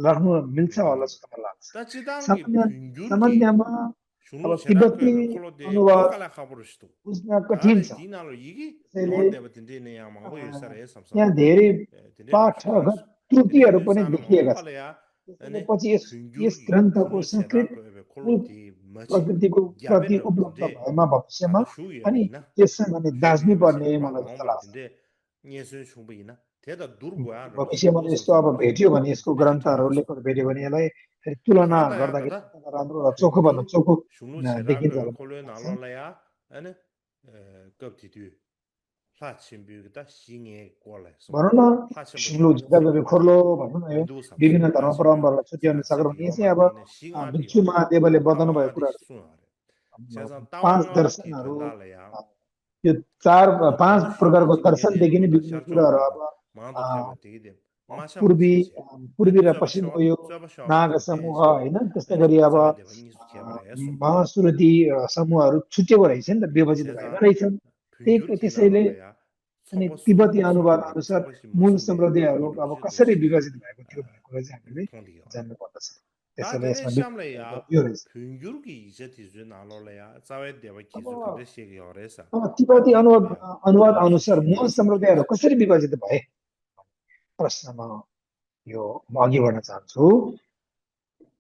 लाग्नु मिल्छ होला जस्तो मलाई लाग्छ। 따지단기 सामान्य 균귤기 सामान्यमा अब 슈누 तिब्बती 제라크베 콜로데 अनुवाद 고깔라 카보르시도 बुझ्न कठिन 다레 छ। 디나로 이기 त्यसैले 로데바 딘데네 야망고 유사레 यहाँ 삼삼 धेरै 딘데로 पाठगत 추가스 त्रुटिहरू 딘데 पनि 사람 देखिएका छन्। 엉팔레야 त्यसैले 아니 पछि यस 균귤기 ग्रन्थको 슈누 संस्कृत 제라크베 मूल 콜로디 마치 प्रकृतिको प्रति 야베르 उपलब्ध 딘데 भएमा भविष्यमा 다다 슈기야 अनि 비나 त्यससँग अनि 슈기야 दाच्नुपर्ने 비세 와 मलाई जस्तो 마음벌 लाग्छ। 딘데 예수 충분히나 대다 누르고야 르바 भविष्यमा 로스 यस्तो अब 삼바 भेट्यो भने यसको 딘데지 ग्रन्थहरू 딘데스 लेखहरू भेट्यो भने यसलाई फेरि तुलना 가라다야 गर्दाखेरि 다다 अत्यन्त राम्रो र चोखोभन्दा 평균 चोखो 슈누 देखिन्छ 제라크베 भन्ने 콜로에 लाग्छ। 나로라야 아니 급디디 플라침비기다 싱에 꼴레서 भनौँ न 플라침부터 सिङ्लो झिकाको 콜로지 खोर्लो भनौँ न यो 윈도우 삼세 विभिन्न धर्म 플라침비 परम्परालाई छुट्याउने सक्र 사세디 भने यो चाहिँ अब 요마디네 싱아디 भिक्षु 요레 महादेवले बताउनु भएको 타와디 कुराहरू 수나레 세상 पाँच 따와기 दर्शनहरू 된다래야 यो चार 다다 पाँच 딘데 प्रकारको 슈비지 내대 दर्शनदेखि नै 루다 विभिन्न कुराहरू अब 샤르쇼바다 मादो तेबा 되게 पूर्वी 마샤바시제 पूर्वी 아니 र 쩌바쇼 पश्चिमको यो नाग 쩌바쇼바도 समूह 되지 होइन त्यस्तै 아니 गरी अब 자베데 니스 케바레소 महाश्रुति समूहहरू छुट्टिएको रहेछ नि त, विभाजित भएका 세상 रहेछन्। 평균티 त्यसैले 나로래야 अनि 섭버 तिब्बती 숭 अनुवाद 숭베 अनुसार 섭버시 मूल 머숭베 सम्प्रदायहरू 아버도 अब कसरी 주도시 विभाजित भएको थियो भन्ने कुरा चाहिँ हामीले 통디요 जान्नुपर्दछ। 다 त्यसैले 되네 यसमा 샴래야 यो रहेछ। 평균기 이제 디즈 나로래야 자외 대바 अब 기술 근데 시기 어레사 अब तिब्बती अनुवाद 아티고야 अनुवाद 루스 अनुसार मूल 슈바스 सम्प्रदायहरू 되지 कसरी विभाजित भए प्रश्नमा यो म अघि बढ्न चाहन्छु।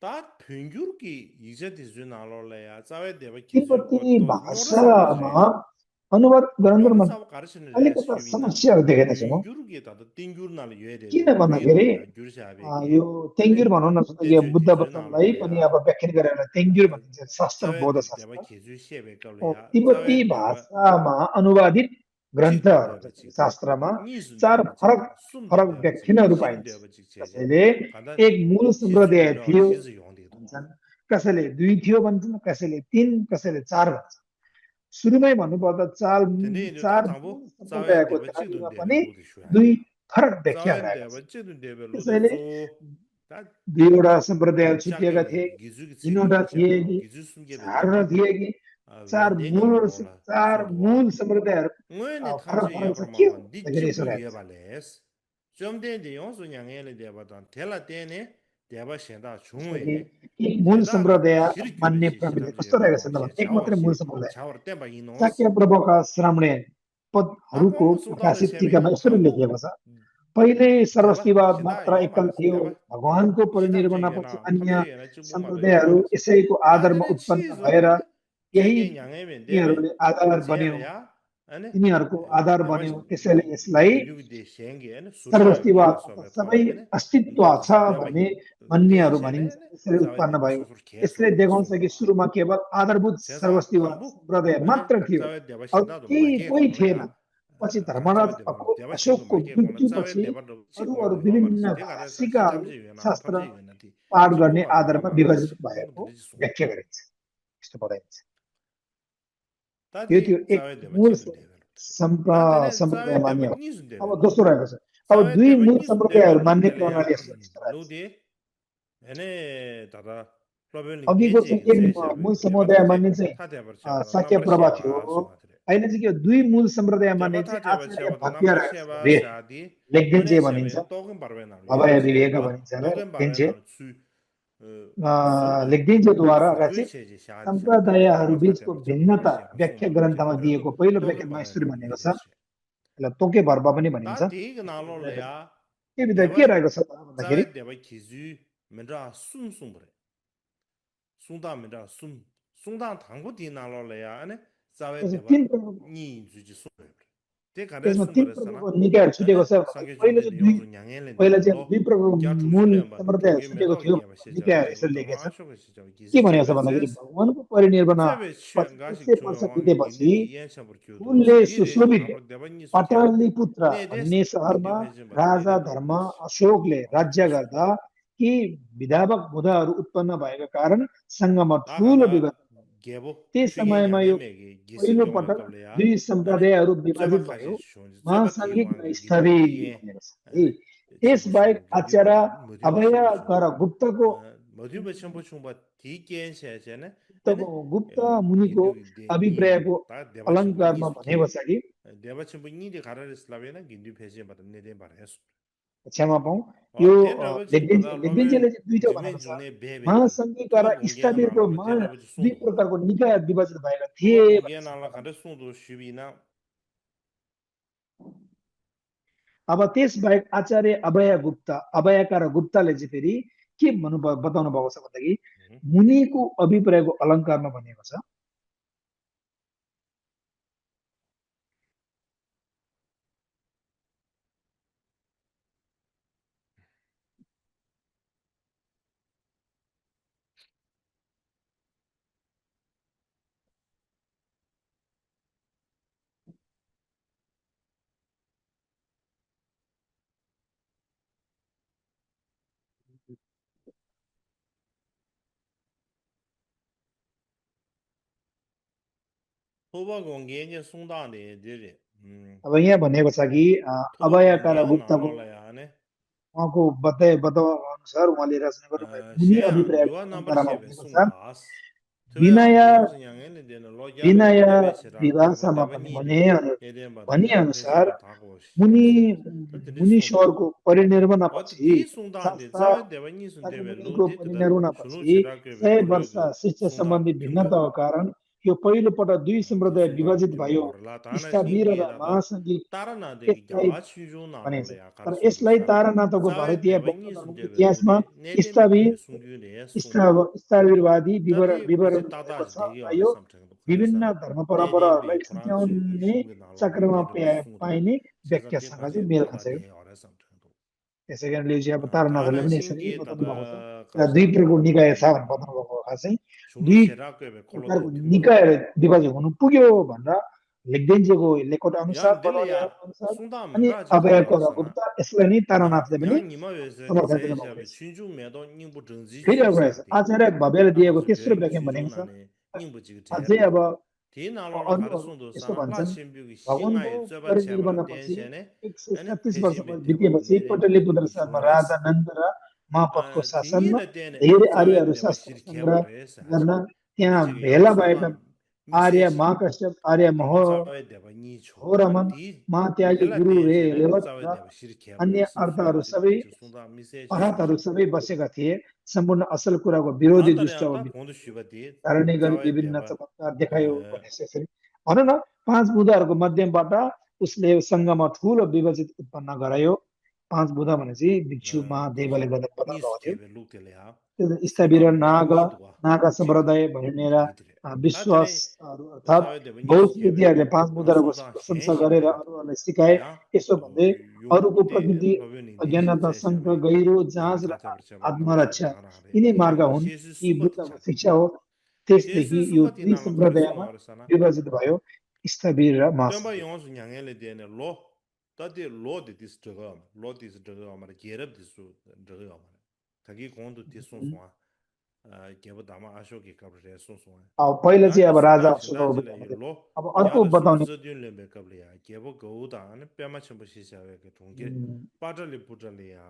다 평균기 이제 디즈 나로래야 자외 대바 기술 तिब्बती 것도 요르 भाषामा 사바주에나 अनुवाद 요르 गराउनमा 사바 가르치는 레 अलिकता 슈비나 समस्याहरू देखेका छौँ। 평균기 다도 띵규르날 किन 유에데도 भन्दाखेरि 유에도야 규르샤베기 यो 아니 तेङ्गुर भनौँ न, यो 대주 बुद्ध 디즈 वचनलाई पनि 나로래야 अब व्याख्यान गरेर तेङ्गुर भनिन्छ शास्त्र, बौद्ध 자외대 대바 शास्त्र। 기술 시에베 걸려야 तिब्बती 자외 대바 भाषामा अनुवादित चिदुन ग्रन्थहरू देव जस्तै चिकते शास्त्रमा निजुन चार देव फरक चिकते सुन्दर फरक देव चिकते व्याख्यानहरू सिम पाइन्छ। देव चिकते कसैले खादा एक मूल सम्प्रदाय सिजुन देव थियो सिजु योंदे दो भन्छन्, कसैले दुई थियो भन्छन्, कसैले तीन, कसैले चार भन्छन्। सुरुमै भन्नुपर्दा 근데 이제 다 चार 당부 मूल 자외 सम्प्रदायको देव चिदुन थालीमा देव पनि 루드 दुई 쇼야디 फरक व्याख्या 자외 रहेका देव छन्। चिदुन देव 루드 त्यसैले 조다 दुईवटा सम्प्रदायहरू छुट्टिएका थिए, 샤게베 기주기 치기 तीनवटा थिए 기자마 कि 기주 숨게베 चारवटा 데데 थिए कि 아 चार 왜데기 मूल 나로라 चार मूल 숨도와 सम्प्रदायहरू 왜네 फरक 탐지 फरक छ के हो 여버마만 भन्दाखेरि यसो 니찌부 रहेको छ। 예발레스 좀 되는데 용수 양해를 대바단 텔라 때네 대바 현다 जस्तो कि 중외 एक मूल 대다나 सम्प्रदाय मान्ने 시리큐베지 प्रविधि 시탐지 कस्तो रहेको छ 여버마시 भने एक मात्रै मूल 자와시 सम्प्रदाय 자워 때바 이노스 शाक्य प्रभुका श्रामणे पदहरूको 아공부 쏟아를 प्रकाशित टीकामा 세베나 यसरी 당부 लेखिएको छ, पहिले 대바 सर्वस्तिवाद 신다 मात्र एकल 요마레스 थियो, 대바 भगवानको 시탐지 परिनिर्वाणपछि yana अन्य 탐지 yana 쭉부마 सम्प्रदायहरू 베베 यसैको आधारमा 다들의 उत्पन्न भएर 치즈와 यही 제게 양해면 देबे यिनीहरूले आधार बन्यो। 제베야 तिनीहरूको आधार बन्यो। त्यसैले यसलाई सर्वस्तिवाद अथवा सबै अस्तित्व छ भन्ने भन्नेहरू भनिन्छ। यसरी उत्पन्न भयो। यसले देखाउँछ कि सुरुमा केवल आधारभूत सर्वस्तिवाद सम्प्रदाय मात्र थियो, अरू केही कोही थिएन। पछि धर्मराज अशोकको मृत्युपछि अरू विभिन्न भाषिकाहरू शास्त्र पाठ गर्ने आधारमा विभाजित भएको व्याख्या गरिन्छ। यस्तो बताइन्छ। यो थियो एक मूल सम्प्रदाय मान्य हो। अब दोस्रो रहेको छ। अब दुई मूल सम्प्रदायहरू मान्ने प्रणाली यस्तो अघिको चाहिँ एक मूल समुदाय मान्ने चाहिँ शाक्य प्रभा थियो। अहिले चाहिँ के दुई मूल सम्प्रदाय मान्ने चाहिँ आचार्य भक्तिया लेख्देन्चे भनिन्छ, अभय विवेक भनिन्छ लेख्देन्चेद्वारा चाहिँ सम्प्रदायहरू बीचको भिन्नता व्याख्या ग्रन्थमा दिएको पहिलो व्याख्यानमा यसरी भनेको छ। यसलाई तोके भर्ब पनि भनिन्छ। के विधा के रहेको छ भन्दाखेरि त्यसमा तीन प्रकारको निकायहरू छुटेको छ। पहिलो चाहिँ दुई प्रकारको मूल सम्प्रदायहरू छुटेको थियो। निकायहरू यसरी लेखेको छ। के भनेको छ भन्दाखेरि भगवानको परिनिर्वाण 2500 वर्ष बितेपछि उनले सुशोभित पाटलिपुत्र भन्ने सहरमा राजा धर्म अशोकले राज्य गर्दा कि विधावक बुधाहरू उत्पन्न भएका कारण सङ्घमा ठुलो विवाद। त्यस समयमा यो पहिलो पटक दुई सम्प्रदायहरू विभाजित भयो। महासङ्घिक स्थगित भनेको छ। त्यसबाहेक आचार्य अभयकर गुप्तको गुप्त मुनिको अभिप्रायको अलङ्कारमा भनेको छ कि क्षमा पाऊँ, यो लेख्देन्चेले दुईटा भनेको छ। महासङ्घिक र इष्टवीरको दुई प्रकारको निकाय विभाजित भएका थिए। अब त्यसबाहेक आचार्य अभयकार गुप्ताले चाहिँ फेरि के बताउनु भएको छ भन्दाखेरि मुनिको अभिप्रायको अलङ्कारमा भनेको छ। अब यहाँ भनेको छ कि अभयकार गुप्तको उहाँको बताउ अनुसार उहाँले रचना गर्नुभएको मुनि अभिप्रायको अलङ्कारमा भनेको छ विनय विभाषामा भने अनुसार मुनीश्वरको परिनिर्वाणपछि 100 वर्ष शिक्षा सम्बन्धी भिन्नताको कारण यो पहिलो पटक दुई सम्प्रदाय विभाजित भयो। इष्टवीर र महासङ्घिक तर यसलाई तारानाथको भारतीय बौद्ध धर्मको इतिहासमा इष्टवीरवादी विवरण यो विभिन्न धर्म परम्पराहरूलाई छुट्याउने चक्रमा पाइने व्याख्यासँग चाहिँ मेल खान्छ। त्यसै कारणले चाहिँ अब तारानाथले पनि यसरी बताउनु भएको छ। दुई प्रकारको निकाय छ भनेर बताउनु भएको चाहिँ दुई प्रकारको निकाय विभाजन हुनु पुग्यो भनेर लेख्देन्चेको लेखोट अनुसार अनि अभयकर गुप्ता यसलाई नै तारानाथले पनि समर्थन दिनुभएको छ। फेरि अब आचार्य भव्यले दिएको तेस्रो व्याख्यान भनेको छ अझै अब यस्तो भन्छन् भगवानको परिनिर्वाणपछि 137 वर्ष बितेपछि पाटलिपुत्र शहरमा राजा नन्द र महापतको शासनमा धेरै आर्यहरू शास्त्र सङ्ग्रह गर्न त्यहाँ भेला भएका आर्य महाकश्यप, आर्य महोरमन, महात्यागी गुरु रेवत र अन्य अर्थहरू सबै बसेका थिए। सम्पूर्ण असल कुराको विरोधी दृष्टि धारणा गरी विभिन्न चमत्कार देखायो भनेपछि भनौँ न 5 बुधाहरूको माध्यमबाट उसले सङ्घमा ठुलो विभाजित उत्पन्न गरायो। 5 बुधा भनेपछि भिक्षु महादेवले गर्दा बताउनु थियो। इष्टवीर नागा सम्प्रदाय भनेर विश्वास अर्थात् बहुत विद्याहरूले 5 बुँदाहरूको प्रशंसा गरेर अरूहरूलाई सिकाए यसो भन्दै अरूको प्रकृति अज्ञानता सङ्घ गहिरो जाँच र आत्मरक्षा यिनै मार्ग हुन् यी बुद्धको शिक्षा हो त्यसदेखि यो दुई सम्प्रदायमा विभाजित भयो स्थविर र मास Tenpa yonsu nyangele dene lo, tati lo di dis zhiga, lo di dis zhiga amara, gerab di su zhiga amara. Kagi kondu di sung sunga, geba dama asho ki kabri re sung sunga. पहिला चाहिँ अब राजा Chinda Ashok jile yi lo, अब अर्को yada बताउने su zidun lembe kabri ya, geba gawu da, pema chenpa shishawe ke tongge, patali putali ya,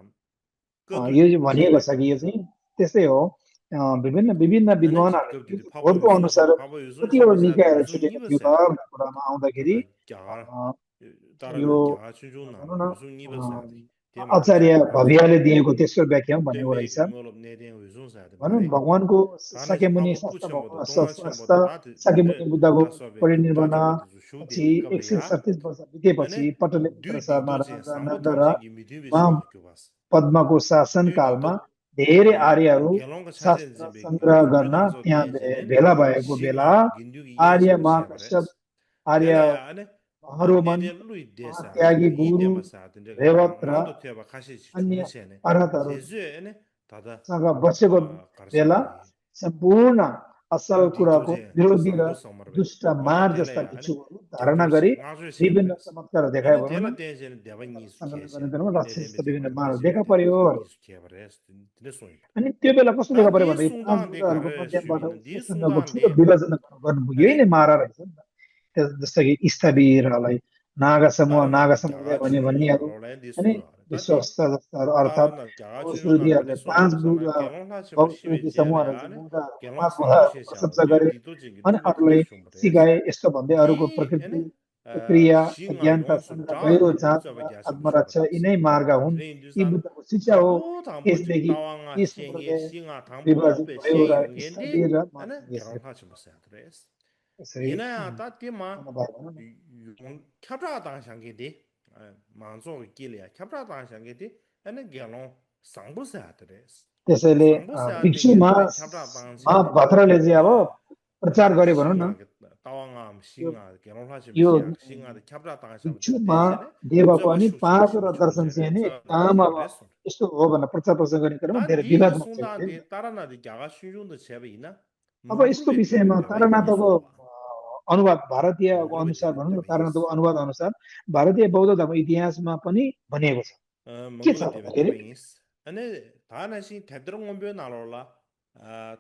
यो चाहिँ भनिएको छ कि यो चाहिँ त्यस्तै हो विभिन्न विभिन्न विद्वानहरूले भोटको अनुसार कतिवटा निकायहरू छुटेको थियो त भन्ने कुरामा आउँदाखेरि यो भनौँ न आचार्य भव्याले दिएको तेस्रो व्याख्या भन्ने एउटा रहेछ भनौँ भगवानको साक्यमुनि साक्यमुनि बुद्धको परिनिर्वाण पछि 137 वर्ष बितेपछि पटले पुत्र शर्मा राजा नन्द र पद्मको शासनकालमा धेरै आर्यहरू शास्त्र सङ्ग्रह गर्न त्यहाँ भेला भएको बेला आर्य महाकश्यप आर्य हरोमन त्यागी गुरु रेवत र अन्य अरहतहरूसँग बसेको बेला सम्पूर्ण असल कुराको विरोधी र दुष्ट मार जस्ता भिक्षुहरू धारणा गरी विभिन्न चमत्कार देखायो भनौँ राक्षस विभिन्न मार देखा पर्यो अनि त्यो बेला कस्तो देखा पर्यो भन्दाखेरि 5 बुँदाहरूको माध्यमबाट उसँग ठुलो विभाजन गर्नुभयो यही नै मारा रहेछ नि त जस्तो कि स्थविरहरूलाई नागा समुदाय भन्यो भनिहाल्यो अनि विश्वस्त जस्ताहरू अर्थात् श्रुतिहरूले 5 बुँदा श्रुति समूहहरू प्रशंसा गरे अनि अरूलाई सिकाए यस्तो भन्दै अरूको प्रकृति क्रिया ज्ञानता गहिरो जाँच आत्मरक्षा यिनै मार्ग हुन् यी बुद्धको शिक्षा हो यसदेखि यी सम्प्रदाय विभाजित भयो र स्थविर र Yina ta ti ma kyabra dang shang ge di manzo ge le kyabra dang shang ge di ane gyalong sangbu sa de त्यसैले भिक्षुमा भद्रले चाहिँ अब प्रचार गरे भनौँ न यो भिक्षुमा देवको अनि 5 र दर्शन चाहिँ नि काम अब यस्तो हो भनेर प्रचार प्रसार गर्ने क्रममा धेरै विवाद मच्छ अब यसको विषयमा तारानाथको अनुवाद भारतीय अनुसार भनौँ न तारानाथको अनुवाद अनुसार भारतीय बौद्ध धर्म इतिहासमा पनि भनिएको छ के छ भन्दाखेरि अनि 다나시 대드롱 원변 나로라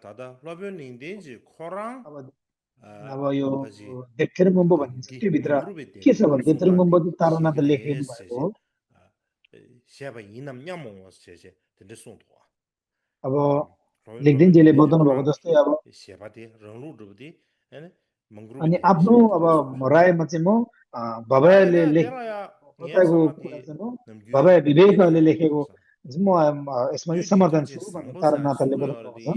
다다 러변인데지 코랑 अब यो देखेर गुम्बो भनिन्छ त्यो भित्र के छ भने देखेर गुम्बो चाहिँ तारानाथ लेखेको भएको हो सेवा इनाम न्यामो सेसे त्यसले सुन्थ्यो अब लेख्दिनजेले बताउनु भएको जस्तै अब सेवादि रंलुदुदि हैन अनि आफ्नो अब रायमा चाहिँ म भवयले लेखेको कुरा चाहिँ म भवय विवेकले लेखेको म यसमा चाहिँ समर्थन छु भन्ने तारानाथले बताउनु भएको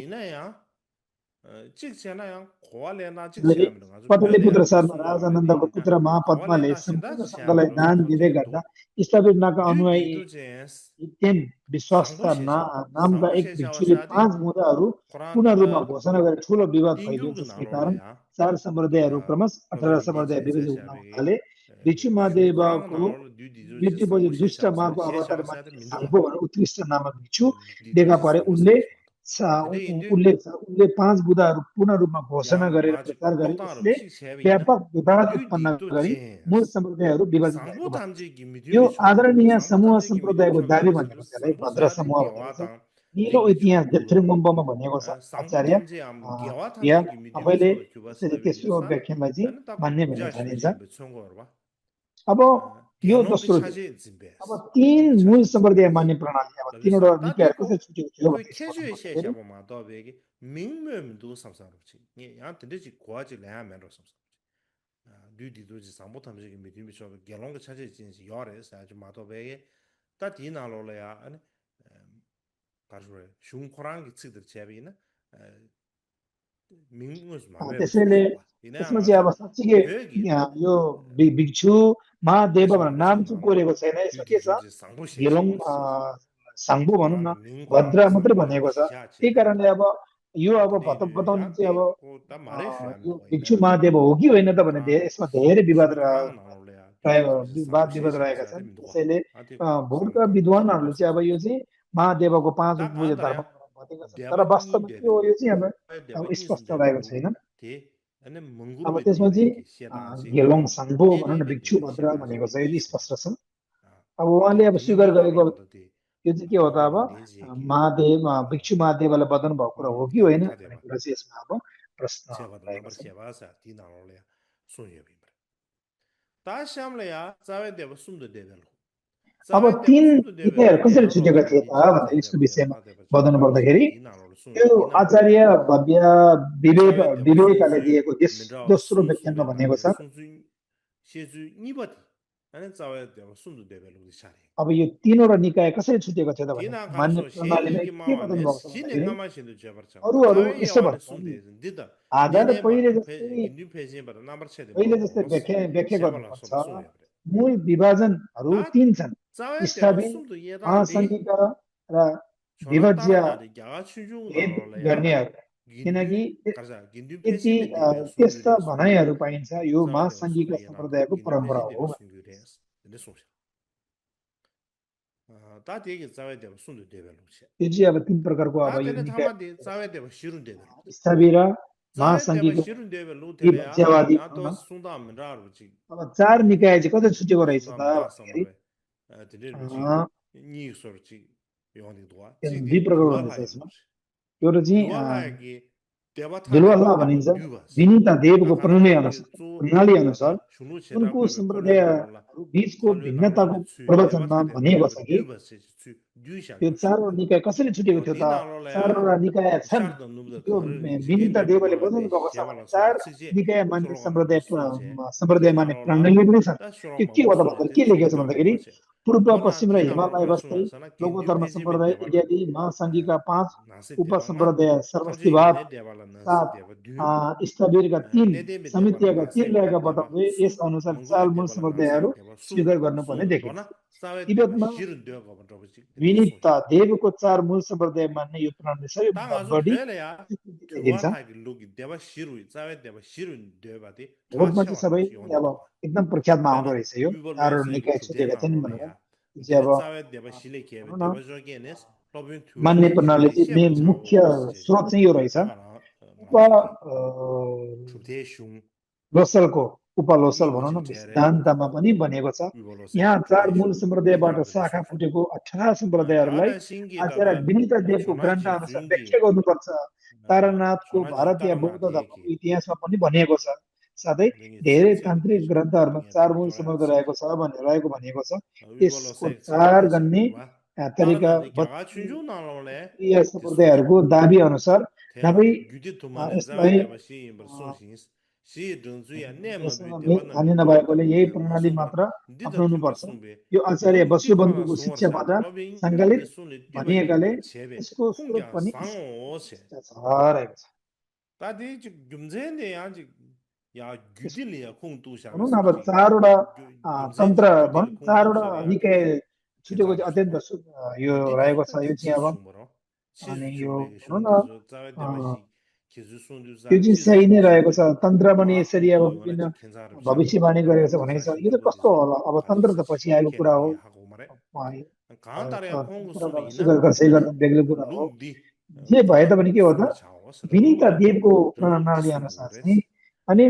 छ पटलिपुत्र शर्मा राजानन्दको पुत्र महापद्मले सम्पूर्ण सङ्घलाई दान दिँदै गर्दा स्थापितनाका अनुयायी विश्वासता नामका एक भिक्षुले 5 बुँदाहरू पूर्ण रूपमा घोषणा गरे ठुलो विवाद फैलियो जसका कारण 4 सम्प्रदायहरू क्रमश 18 सम्प्रदाय विभाजित हुन थाले भिक्षु महादेवको मृत्युपछि दुष्ट माको अवतारमा साङ्गो उत्कृष्ट नामक भिक्षु देखा परे उनले 5 बुँदाहरू पूर्ण रूपमा घोषणा गरेर प्रचार गरे यसले व्यापक विवाद उत्पन्न गरी मूल सम्प्रदायहरू विभाजित भयो यो आदरणीय समूह सम्प्रदायको दाबी भनेको त्यसलाई भद्र समूह भनिन्छ निलो इतिहास देवथ्रिमम्बमा भनिएको छ आचार्य या आफैले तेस्रो व्याख्यानलाई चाहिँ मान्य भनेर ठानिन्छ अब यो दोस्रो अब 3 मूल सम्प्रदाय मान्ने प्रणाली अब 3 वटा निकायहरू कसरी छुटेको थियो भने 민묘도 삼사롭지 야 근데지 고아지 내야면로 삼사 류디도지 상보 탐색이 미디미쇼 결론을 찾아지지 요래서 아주 마도베게 다 디나로래야 아니 가르래 슝코랑 기츠들 제비나 민무스 마베 त्यसैले त्यसमा चाहिँ अब साँच्चै यो भिक्षु महादेव भनेर नाम चाहिँ कोरेको छैन यसमा के छ घेलोङ साङ्बो भनौँ न भद्र मात्रै भनेको छ त्यही कारणले अब यो अब बताउनु चाहिँ अब 다 말해 줘야 यो 뭐 भिक्षु 있나라 महादेव हो कि होइन त भने 아 यसमा धेरै विवाद 슈탕 나올래야 वाद विवाद रहेका छन् त्यसैले भोटका विद्वानहरूले चाहिँ अब यो चाहिँ महादेवको पाँच 딱 उपपूज्य धर्म 안다야 भनेको छ तर 대바니 वास्तवमा के हो यो चाहिँ हाम्रो अब 대바니 स्पष्ट भएको 대바로 छैन 대 अनि अब मंगुरु त्यसमा चाहिँ देले सेना चाहिँ गेलोङ साङ्बो भनौँ न नेले भिक्षु देले भद्र सेना भनेको चाहिँ यदि स्पष्ट छ अब 다 उहाँले अब स्वीकार गरेको अब 등유하라고 돼 यो चाहिँ के हो त अब महादेव भिक्षु महादेवलाई बदन भएको कुरा हो कि होइन भन्ने कुरा चाहिँ यसमा अब प्रश्न 제가 रहेको नम्बर छ सेवासा ती नालोले सुन्यो बिमर ता श्यामले या चावे देव सुन्दर देवेलो अब तीन निकायहरू कसरी छुटेका थिए त भनेर यसको विषयमा बताउनु पर्दाखेरि त्यो आचार्य भव्य विवेक विवेकले दिएको दोस्रो व्याख्यानमा भनेको छ शेजु निबति अनि चावे देव सुन्दर देवेलो दिसारे अब यो तीनवटा निकाय कसरी छुटेको थियो त भने तिना मान्य कासो प्रणालीमा शेजु के बताउनु भएको छ सिने भन्दाखेरि नमासिनु जेबर्छ अरूहरू यसो भन्छ दिद आधार पहिले जस्तै गिन्नु फेजेबाट नम्बर छेदे पहिले जस्तै व्याख्या गर्नुपर्छ मूल विभाजनहरू तीन छन् स्थापित महासङ्घिका र विभाज्य गर्नेहरू किनकि यति त्यस्ता भनाइहरू पाइन्छ यो महासङ्घिका सम्प्रदायको परम्परा हो 다 되게 짜야 되고 순도 되벨로 यो चाहिँ अब तीन प्रकारको अब यो 다들 निकाय 타마데 짜야 되고 싫은 되벨로 स्थापित र 짜야 महासङ्घिक 되고 싫은 되벨로 되야 विभाज्यवादी 또 순다 하면 라르지 अब चार निकाय चाहिँ कसरी छुटेको रहेछ त भन्दाखेरि 니 소르지 요한이 도와 दुई प्रकारको हुँदैछ यसमा एउटा चाहिँ दुर्वाला भनिन्छ विनिता देवको प्रणाली अनुसार उनको सम्प्रदायहरू बीचको भिन्नताको प्रवचनमा भनिएको छ कि त्यो चारवटा निकाय कसरी छुटेको थियो त चारवटा निकाय छन् त्यो विनिता देवले बताउनु भएको छ भने चार निकाय मान्ने सम्प्रदाय मान्ने प्रणाली पनि छन् त्यो के हो त भन्दाखेरि के लेखेको छ भन्दाखेरि पूर्व पश्चिम र हिमालय बस्दै लोकधर्म सम्प्रदाय इत्यादि महासङ्घिका पाँच उपसम्प्रदाय सर्वस्तिवाद स्थविरका तीन समितिका तीन रहेका बताउँदै यस अनुसार चार मूल सम्प्रदायहरू स्वीकार गर्नुपर्ने देखिन्छ तिब्बतमा विनिता देवको चार मूल सम्प्रदाय मान्ने यो प्रणाली सबैभन्दा बढी देखिन्छ भोटमा चाहिँ सबै अब एकदम प्रख्यातमा आउँदो रहेछ यो चारवटा निकाय छुटेका छन् भनेर चाहिँ अब मान्ने प्रणाली चाहिँ मुख्य स्रोत चाहिँ यो रहेछ लोसलको उपलोसल भनौँ न सिद्धान्तमा पनि बनेको छ यहाँ चार मूल सम्प्रदायबाट शाखा फुटेको 18 सम्प्रदायहरूलाई आचार्य विनिता देवको ग्रन्थ अनुसार व्याख्या गर्नुपर्छ तारानाथको भारतीय बौद्ध धर्मको इतिहासमा पनि भनिएको छ साथै धेरै तान्त्रिक ग्रन्थहरूमा चार मूल सम्प्रदाय रहेको छ भनेको छ यसको चार गन्ने तरिका सम्प्रदायहरूको दाबी अनुसार नभई यसलाई हानि नभएकोले यही प्रणाली मात्र अपनाउनु पर्छ यो आचार्य वसुबन्धुको शिक्षाबाट सङ्कलित भनिएकाले यसको स्रोत पनि रहेको छ भनौँ न अब चारवटा तन्त्र भनौँ चारवटा निकाय छुटेको चाहिँ अत्यन्त यो रहेको छ यो चाहिँ अब अनि यो भनौँ न त्यो चाहिँ सही नै रहेको छ तन्त्र पनि यसरी अब विभिन्न भविष्यवाणी गरेको छ भनेको छ यो त कस्तो होला अब तन्त्र त पछि आएको कुरा हो सही गर्दा बेग्लै कुरा हो जे भए तापनि के हो त विनिता देवको प्रणाली अनुसार चाहिँ अनि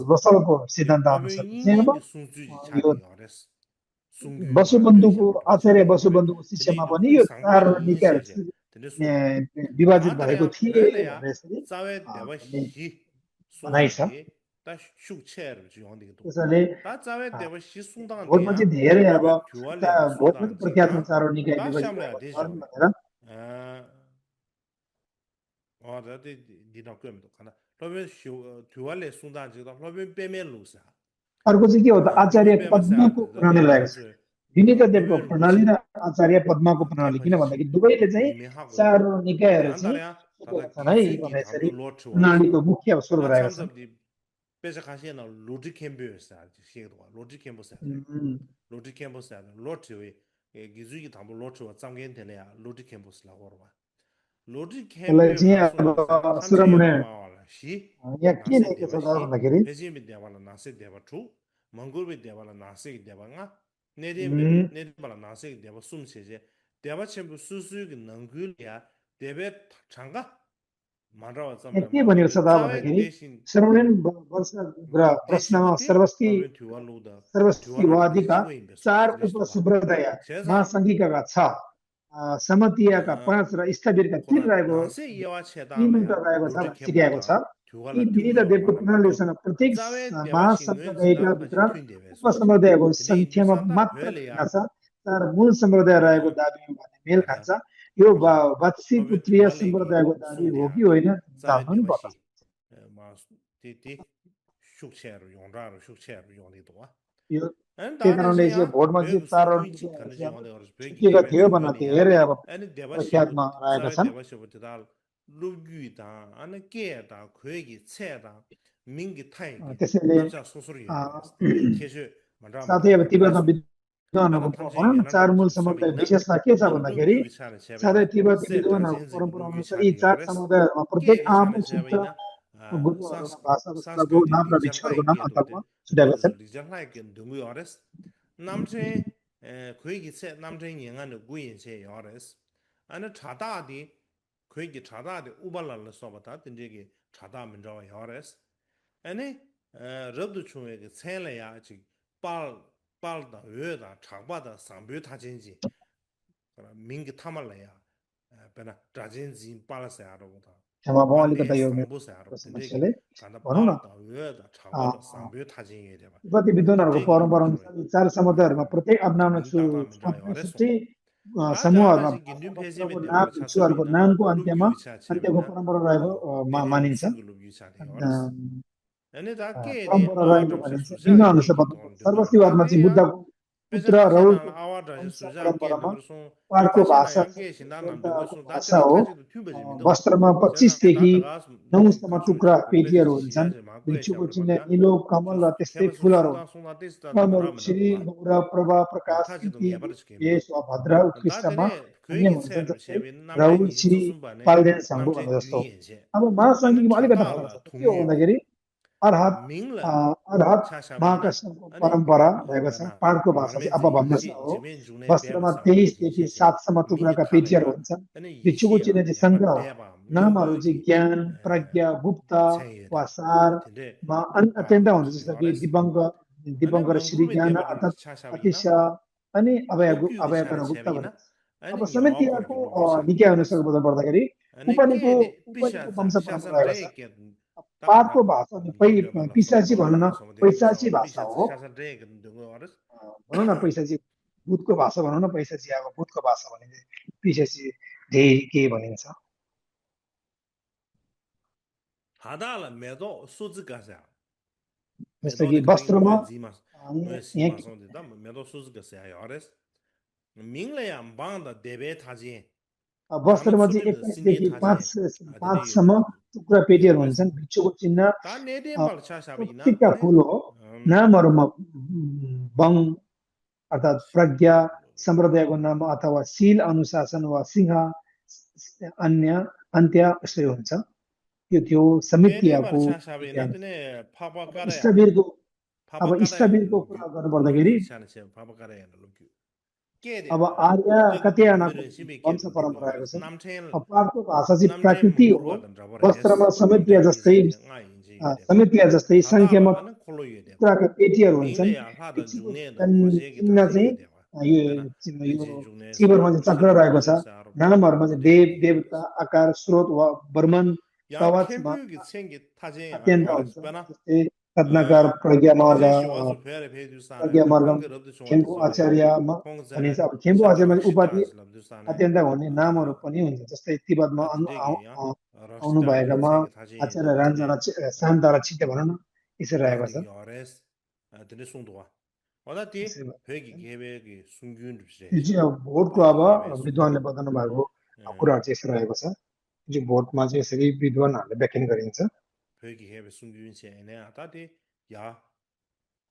लोसलको सिद्धान्त अनुसार चाहिँ अब यो वसुबन्धुको आचार्य वसुबन्धुको शिक्षामा पनि यो चार निकायहरू विभाजित भएको थिए भनाइ छ त्यसैले भोटमा चाहिँ धेरै अब भोटमा चाहिँ प्रख्यातमा चारवटा निकाय विभाजित भनेर अर्को चाहिँ के हो त आचार्य पद्मको प्रणाली रहेको छ विनिता देवको प्रणाली र आचार्य पद्माको प्रणाली किन भन्दाखेरि दुवैले चाहिँ चार निकायहरू चाहिँ है भने यसरी प्रणालीको मुख्य स्रोत रहेको छ 기술이 담보 로트와 짱겐 되네야 로트 캠퍼스 라고로 봐 로트 Kalau 캠프 jiya 가서서 탐지에 suramune 마와라 시 ya 나세 kine ke 대바 sada 시 bana kiri. 베지미 대바라 나세 대바 투 몽골비 대바라 나세 대바가 Hmm. 네데발라 나세 대바 숨세제 대바 첨부 수수의 능글이야 대베 장가 만라와 Ya 점라 ke banir 마도베 sada bana 자외 kiri. 대신 Suramune barsa gra prasna 대시부터 sarvasti 아베 듀알로다 sarvasti 듀알라 wadi ka 디지고 임베소 चार उप 그리스도와 subradaya 제사 महासंघिका का छ समतिया का पांच र स्थविर का तीन 코라 रहेको 나세 이와 तीन 체다메야 त रहेको छ 로드 भने सिकाएको छ 캠보다 यी 듀알라 विविध 튜요 देवको 말라 마도 प्रणालीसँग प्रत्येक 자외 대바싱은 महासम्प्रदायका 진다 भित्र 가지 튠데베소 उपसम्प्रदायको 근데 सङ्ख्यामा 인도산다 मात्र भिन्न 별이야 छ तर मूल सम्प्रदाय रहेको दाबी भने मेल खान्छ 아다 यो 보자 वात्सी 법에 पुत्रीय 듀알레기 सम्प्रदायको दाबी हो कि 송대야기 होइन 자외 जान्नु नि पर्छ 대바시 마 디디 슉체로 용라로 슉체로 용리도와 यो अनि त्यही कारणले चाहिँ 다다지야 भोटमा चाहिँ 배그 चारवटा 송구인치 가는 चाहिँ अब 지원에 걸어서 배기 छुट्टिएका 개별 थियो भने 중요리야 धेरै अब अनि 대바시부 प्रख्यातमा रहेका 사회 छन् 대바시부 다 루규다 아니 깨다 괴기 체다 민기 타이기 त्यसैले 남자 소소리 요레스 근데 계속 साथै अब 만라마다 तिब्बतमा 그래서 विद्वानहरूको 다다 탐지 भनौँ न चार 연한다 मूल 좀 समुदाय 서비나 विशेषता के छ 너 भन्दाखेरि 루규 차는 साथै 제베나 तिब्बती 세 विद्वानहरूको 다진지 परम्परा 루규 अनुसार यी 차리 चार 요레스 समुदायहरूमा प्रत्येक के आम उचित 차베나 गुरुङहरूको भाषा र स्थलको सांस्कृतिक नाम र 리저하이 विचारको नाम 게도데 अन्तरमा छुट्याएका छन् 리저하이 게 너무 요레스 남체 거기 세 남체 영안의 구인세 요레스 아니 차다디 거기 차다디 우발랄 소바다 된저기 차다 문제와 요레스 아니 럽도 중에 그 셀래야 지 빨다 외다 장바다 상부 타진지 민기 타말래야 베나 자진지 빨사야로다 क्षमा 빨래 अलिकता यो 상부사야로 मेरो 된저기 समस्याले 간다 भनौँ न 빨다 외다 장바다 상부 타진이 되봐 तिब्बती विद्वानहरूको 된저기 परम्परा 루규로 अनुसार यी चार समुदायहरूमा प्रत्येक आफ्नो आफ्नो 민다다 문제와 छुट्टै 요레스 छुट्टै 다 समूहहरूमा 다다지 भाषा 긴든 वस्त्रको 폐지면 नाम 되발라 भिक्षुहरूको 차서비나 नामको अन्त्यमा 루규 위차 अन्त्यको 체비나 परम्परा रहेको 베리 मानिन्छ 싱글 루규 차대 요레스 अनि दा के दे परम्परा आवाज रहेको से भनिन्छ सुझा ढिङ्ग के अनुसार के भन्नुपर्छ तो दुगु दा सर्वस्तिवादमा दे चाहिँ या बुद्धको पुत्र पेजना छेना राहुलको आवाज वंश सुझा के परम्परामा दुगु सु पार्टको पेता छेना भाषा या के सिना नाम दुगु देवताको सु दा भाषा तेरा हो थाजे तो थु बजे मिदो वस्त्रमा छेना दा 25 देखि तगा 9 काछु टुक्रा को पेजे पेटीहरू छिया हुन्छन् जे मा को एछा भिक्षुको बर चिन्ह बल्दा निलो जो कमल र त्यस्तै खेब सु फुलहरू सुदा सुदा तेस दा कर्महरू मरा मन श्री दुआ गौर प्रभा प्रकाश थाजे तो कीर्ति या बर के मिदो यश वा भद्र दा उत्कृष्टमा तेरे अन्य खोइ हुन्छन् छे जस्तै छे नामजे राहुल नि श्री जुसुम बने पाल्देन साङ्गो नामजे भने जस्तो दुई छे अब अनि महासङ्घीमा अलिकति फरक छाता छ के हो थुङ्गे भन्दाखेरि अर्हत मिङला अर्हत 차샤비나 महाकृष्णको अनि परम्परा रहेको छ बेना पाठको भाषा चाहिँ मार्मेन्जी अपभ्रंश छि हो जिमेन जुने वस्त्रमा बेबसा 23 बेगी देखि छेसे 7 सम्म मिङि टुक्राका पेटीहरू थालया हुन्छन् अनि भिक्षुको यिसिया चिन्ह चाहिँ याबा सङ्ग्रह हो देबा नामहरू मिङगुगी चाहिँ ज्ञान प्रज्ञा गुप्त छेयदा वा सारमा थिले पा अत्यन्त हुन्छ छ जस्तो कि यरेस अनि दिवङ्कर श्री मंगुबे ज्ञान देबा अर्थात् छासाबिना अतिश अनि लुग्युगी अभयकर छाने गुप्त छेबिना भनिन्छ अनि अब याको समितियाको लुग्यु छाने निकाय यरेस अनुसार भन्नु पर्दाखेरि अनि के उपनिको दे उपनिको पिशाचा वंश परम्परा शासन रे रहेको छ के पाठको तखदा भाषा अनि गिन्ड बल्ल पिसाची समतोला भनौँ न बल्ल समते पैसाची भाषा पिशाचा हो शासन रे के दुगो यरेस भनौँ न पैसाची भूतको भाषा भनौँ न पैसाची अब भूतको भाषा भने पिसाची ध्येय के भनिन्छ 하다라 매도 수즈가자 जस्तो कि 매도데 그게 वस्त्रमा 뭐 지마 뭐 यहाँ 시마성데다 매도 수즈가자 야레스 민래야 방다 데베 타지 나나 वस्त्रमा चाहिँ 수비는 21 신디 देखि 타지 5 아드네 सम्म 요데도 टुक्रा पेटीहरू या레스 हुन्छन् भिक्षुको चिन्ह 다 नेदे अ, बाल छासाबिना प्रतीकका अनि फुल हो नामहरूमा बङ अर्थात् प्रज्ञा सम्प्रदायको नाम अथवा शील अनुशासन वा सिंह अन्य अन्त्य यसरी हुन्छ यो थियो नेदे बाल समितियाको छासाबिना तिने फापा कराया इष्टवीरको फापा अब कराया इष्टवीरको लुग्यु कुरा गर्नुपर्दाखेरि लुग्यु छाने छे फापा कराया लुग्यु के दे अब आर्य तक दुगु कत्यायनको मेरो सिबे के वंश दुगु परम्परा रहेको हरस छ नामथेन अब पाठको भाषा चाहिँ namche प्राकृति हो mongurwa dan rabar hes वस्त्रमा समेटिया namche जस्तै biji nga inji yode ba समेटिया जस्तै thadala सङ्ख्यामा ana kholo yode ba टुक्राका पेटीहरू mingle हुन्छन् ya ha da भिक्षुको jungne da khoje gi चिन्ह thale चाहिँ yode ba bena यो inji jungne sa शिवरमा चाहिँ चक्र shari रहेको छ khoje sa aro नामहरूमा चाहिँ tinde देव yode देवता आकार स्रोत वा Varman ya कवचमा kempyu gi tsengi taje ya अत्यन्त yores हुन्छ bena जस्तै रत्नाकर प्रज्ञा मार्ग khonje shiwa zo phere phe du sa ne प्रज्ञा ba Margam khong ge rob du chwa de खेम्बु zo le आचार्यमा khong भनिन्छ zale अब खेम्बु आचार्यमा shabala चाहिँ shita उपाधि as lab du sa ne अत्यन्त हुने नामहरू पनि हुन्छ जस्तै तिब्बतमा atinde gi ya आउनु rashta gi भएकामा tsengi taje आचार्य yode राजा शान्त र छिट्टे भनौँ न यसरी रहेको छ Dādi yāres, dāni sūnduwa. Wāda dī, त्यसै भयो। pēki kēbē ki sūngyūn rūpsi यो rēs. चाहिँ अब भोटको Pēki अब kēbē विद्वानले sūngyūn. बताउनु भएको कुराहरू चाहिँ यसरी रहेको छ जो भोटमा चाहिँ यसरी विद्वानहरूले व्याख्यान गरिन्छ Pēki kēbē sūngyūn si ānei ātā dī, yā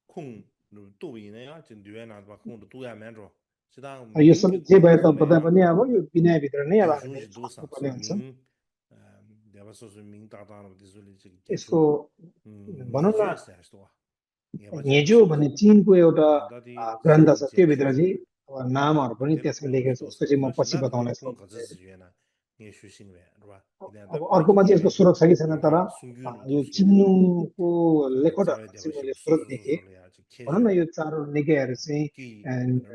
khūng rū tū yīnei ā, jīn dūyā nā dvā khūng rū tū yā mēn rō. यो सबै जे भए तापनि पनि अब यो विनयभित्र नै अब हामीले बस्नुपर्ने हुन्छ यसको भनौँ न हेजो भन्ने चिनको एउटा ग्रन्थ छ त्योभित्र चाहिँ अब नामहरू पनि त्यसमा लेखेको छ उसको चाहिँ म पछि बताउँदै छु अब अर्कोमा चाहिँ यसको स्रोत छ कि छैन तर यो चिन्नुको लेखौटहरूमा चाहिँ मैले स्रोत देखेँ भनौँ न यो चारवटा निकायहरू चाहिँ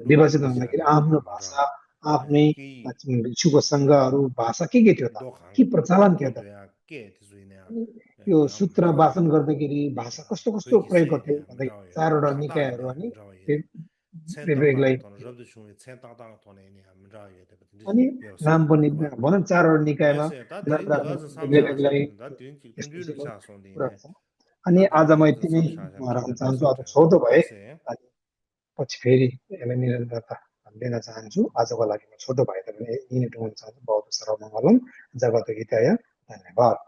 विभाजित हुँदाखेरि आफ्नो भाषा आफ्नै भिक्षुको सङ्घहरू भाषा के थियो त के प्रचलन थियो त यो सूत्र वाचन गर्दाखेरि भाषा कस्तो कस्तो प्रयोग गर्थ्यो भन्दाखेरि चारवटा निकायहरू अनि विवेकलाई अनि नाम पनि भनौँ चारवटा निकायमा विवेकलाई अनि आज म यति नै राख्न चाहन्छु आज छोटो भए अनि पछि फेरि यसलाई निरन्तरता लिन चाहन्छु आजको लागि म छोटो भए तापनि यिनीहरू हुन चाहन्छु बहुत सर्वमङ्गलम जगत हिताय धन्यवाद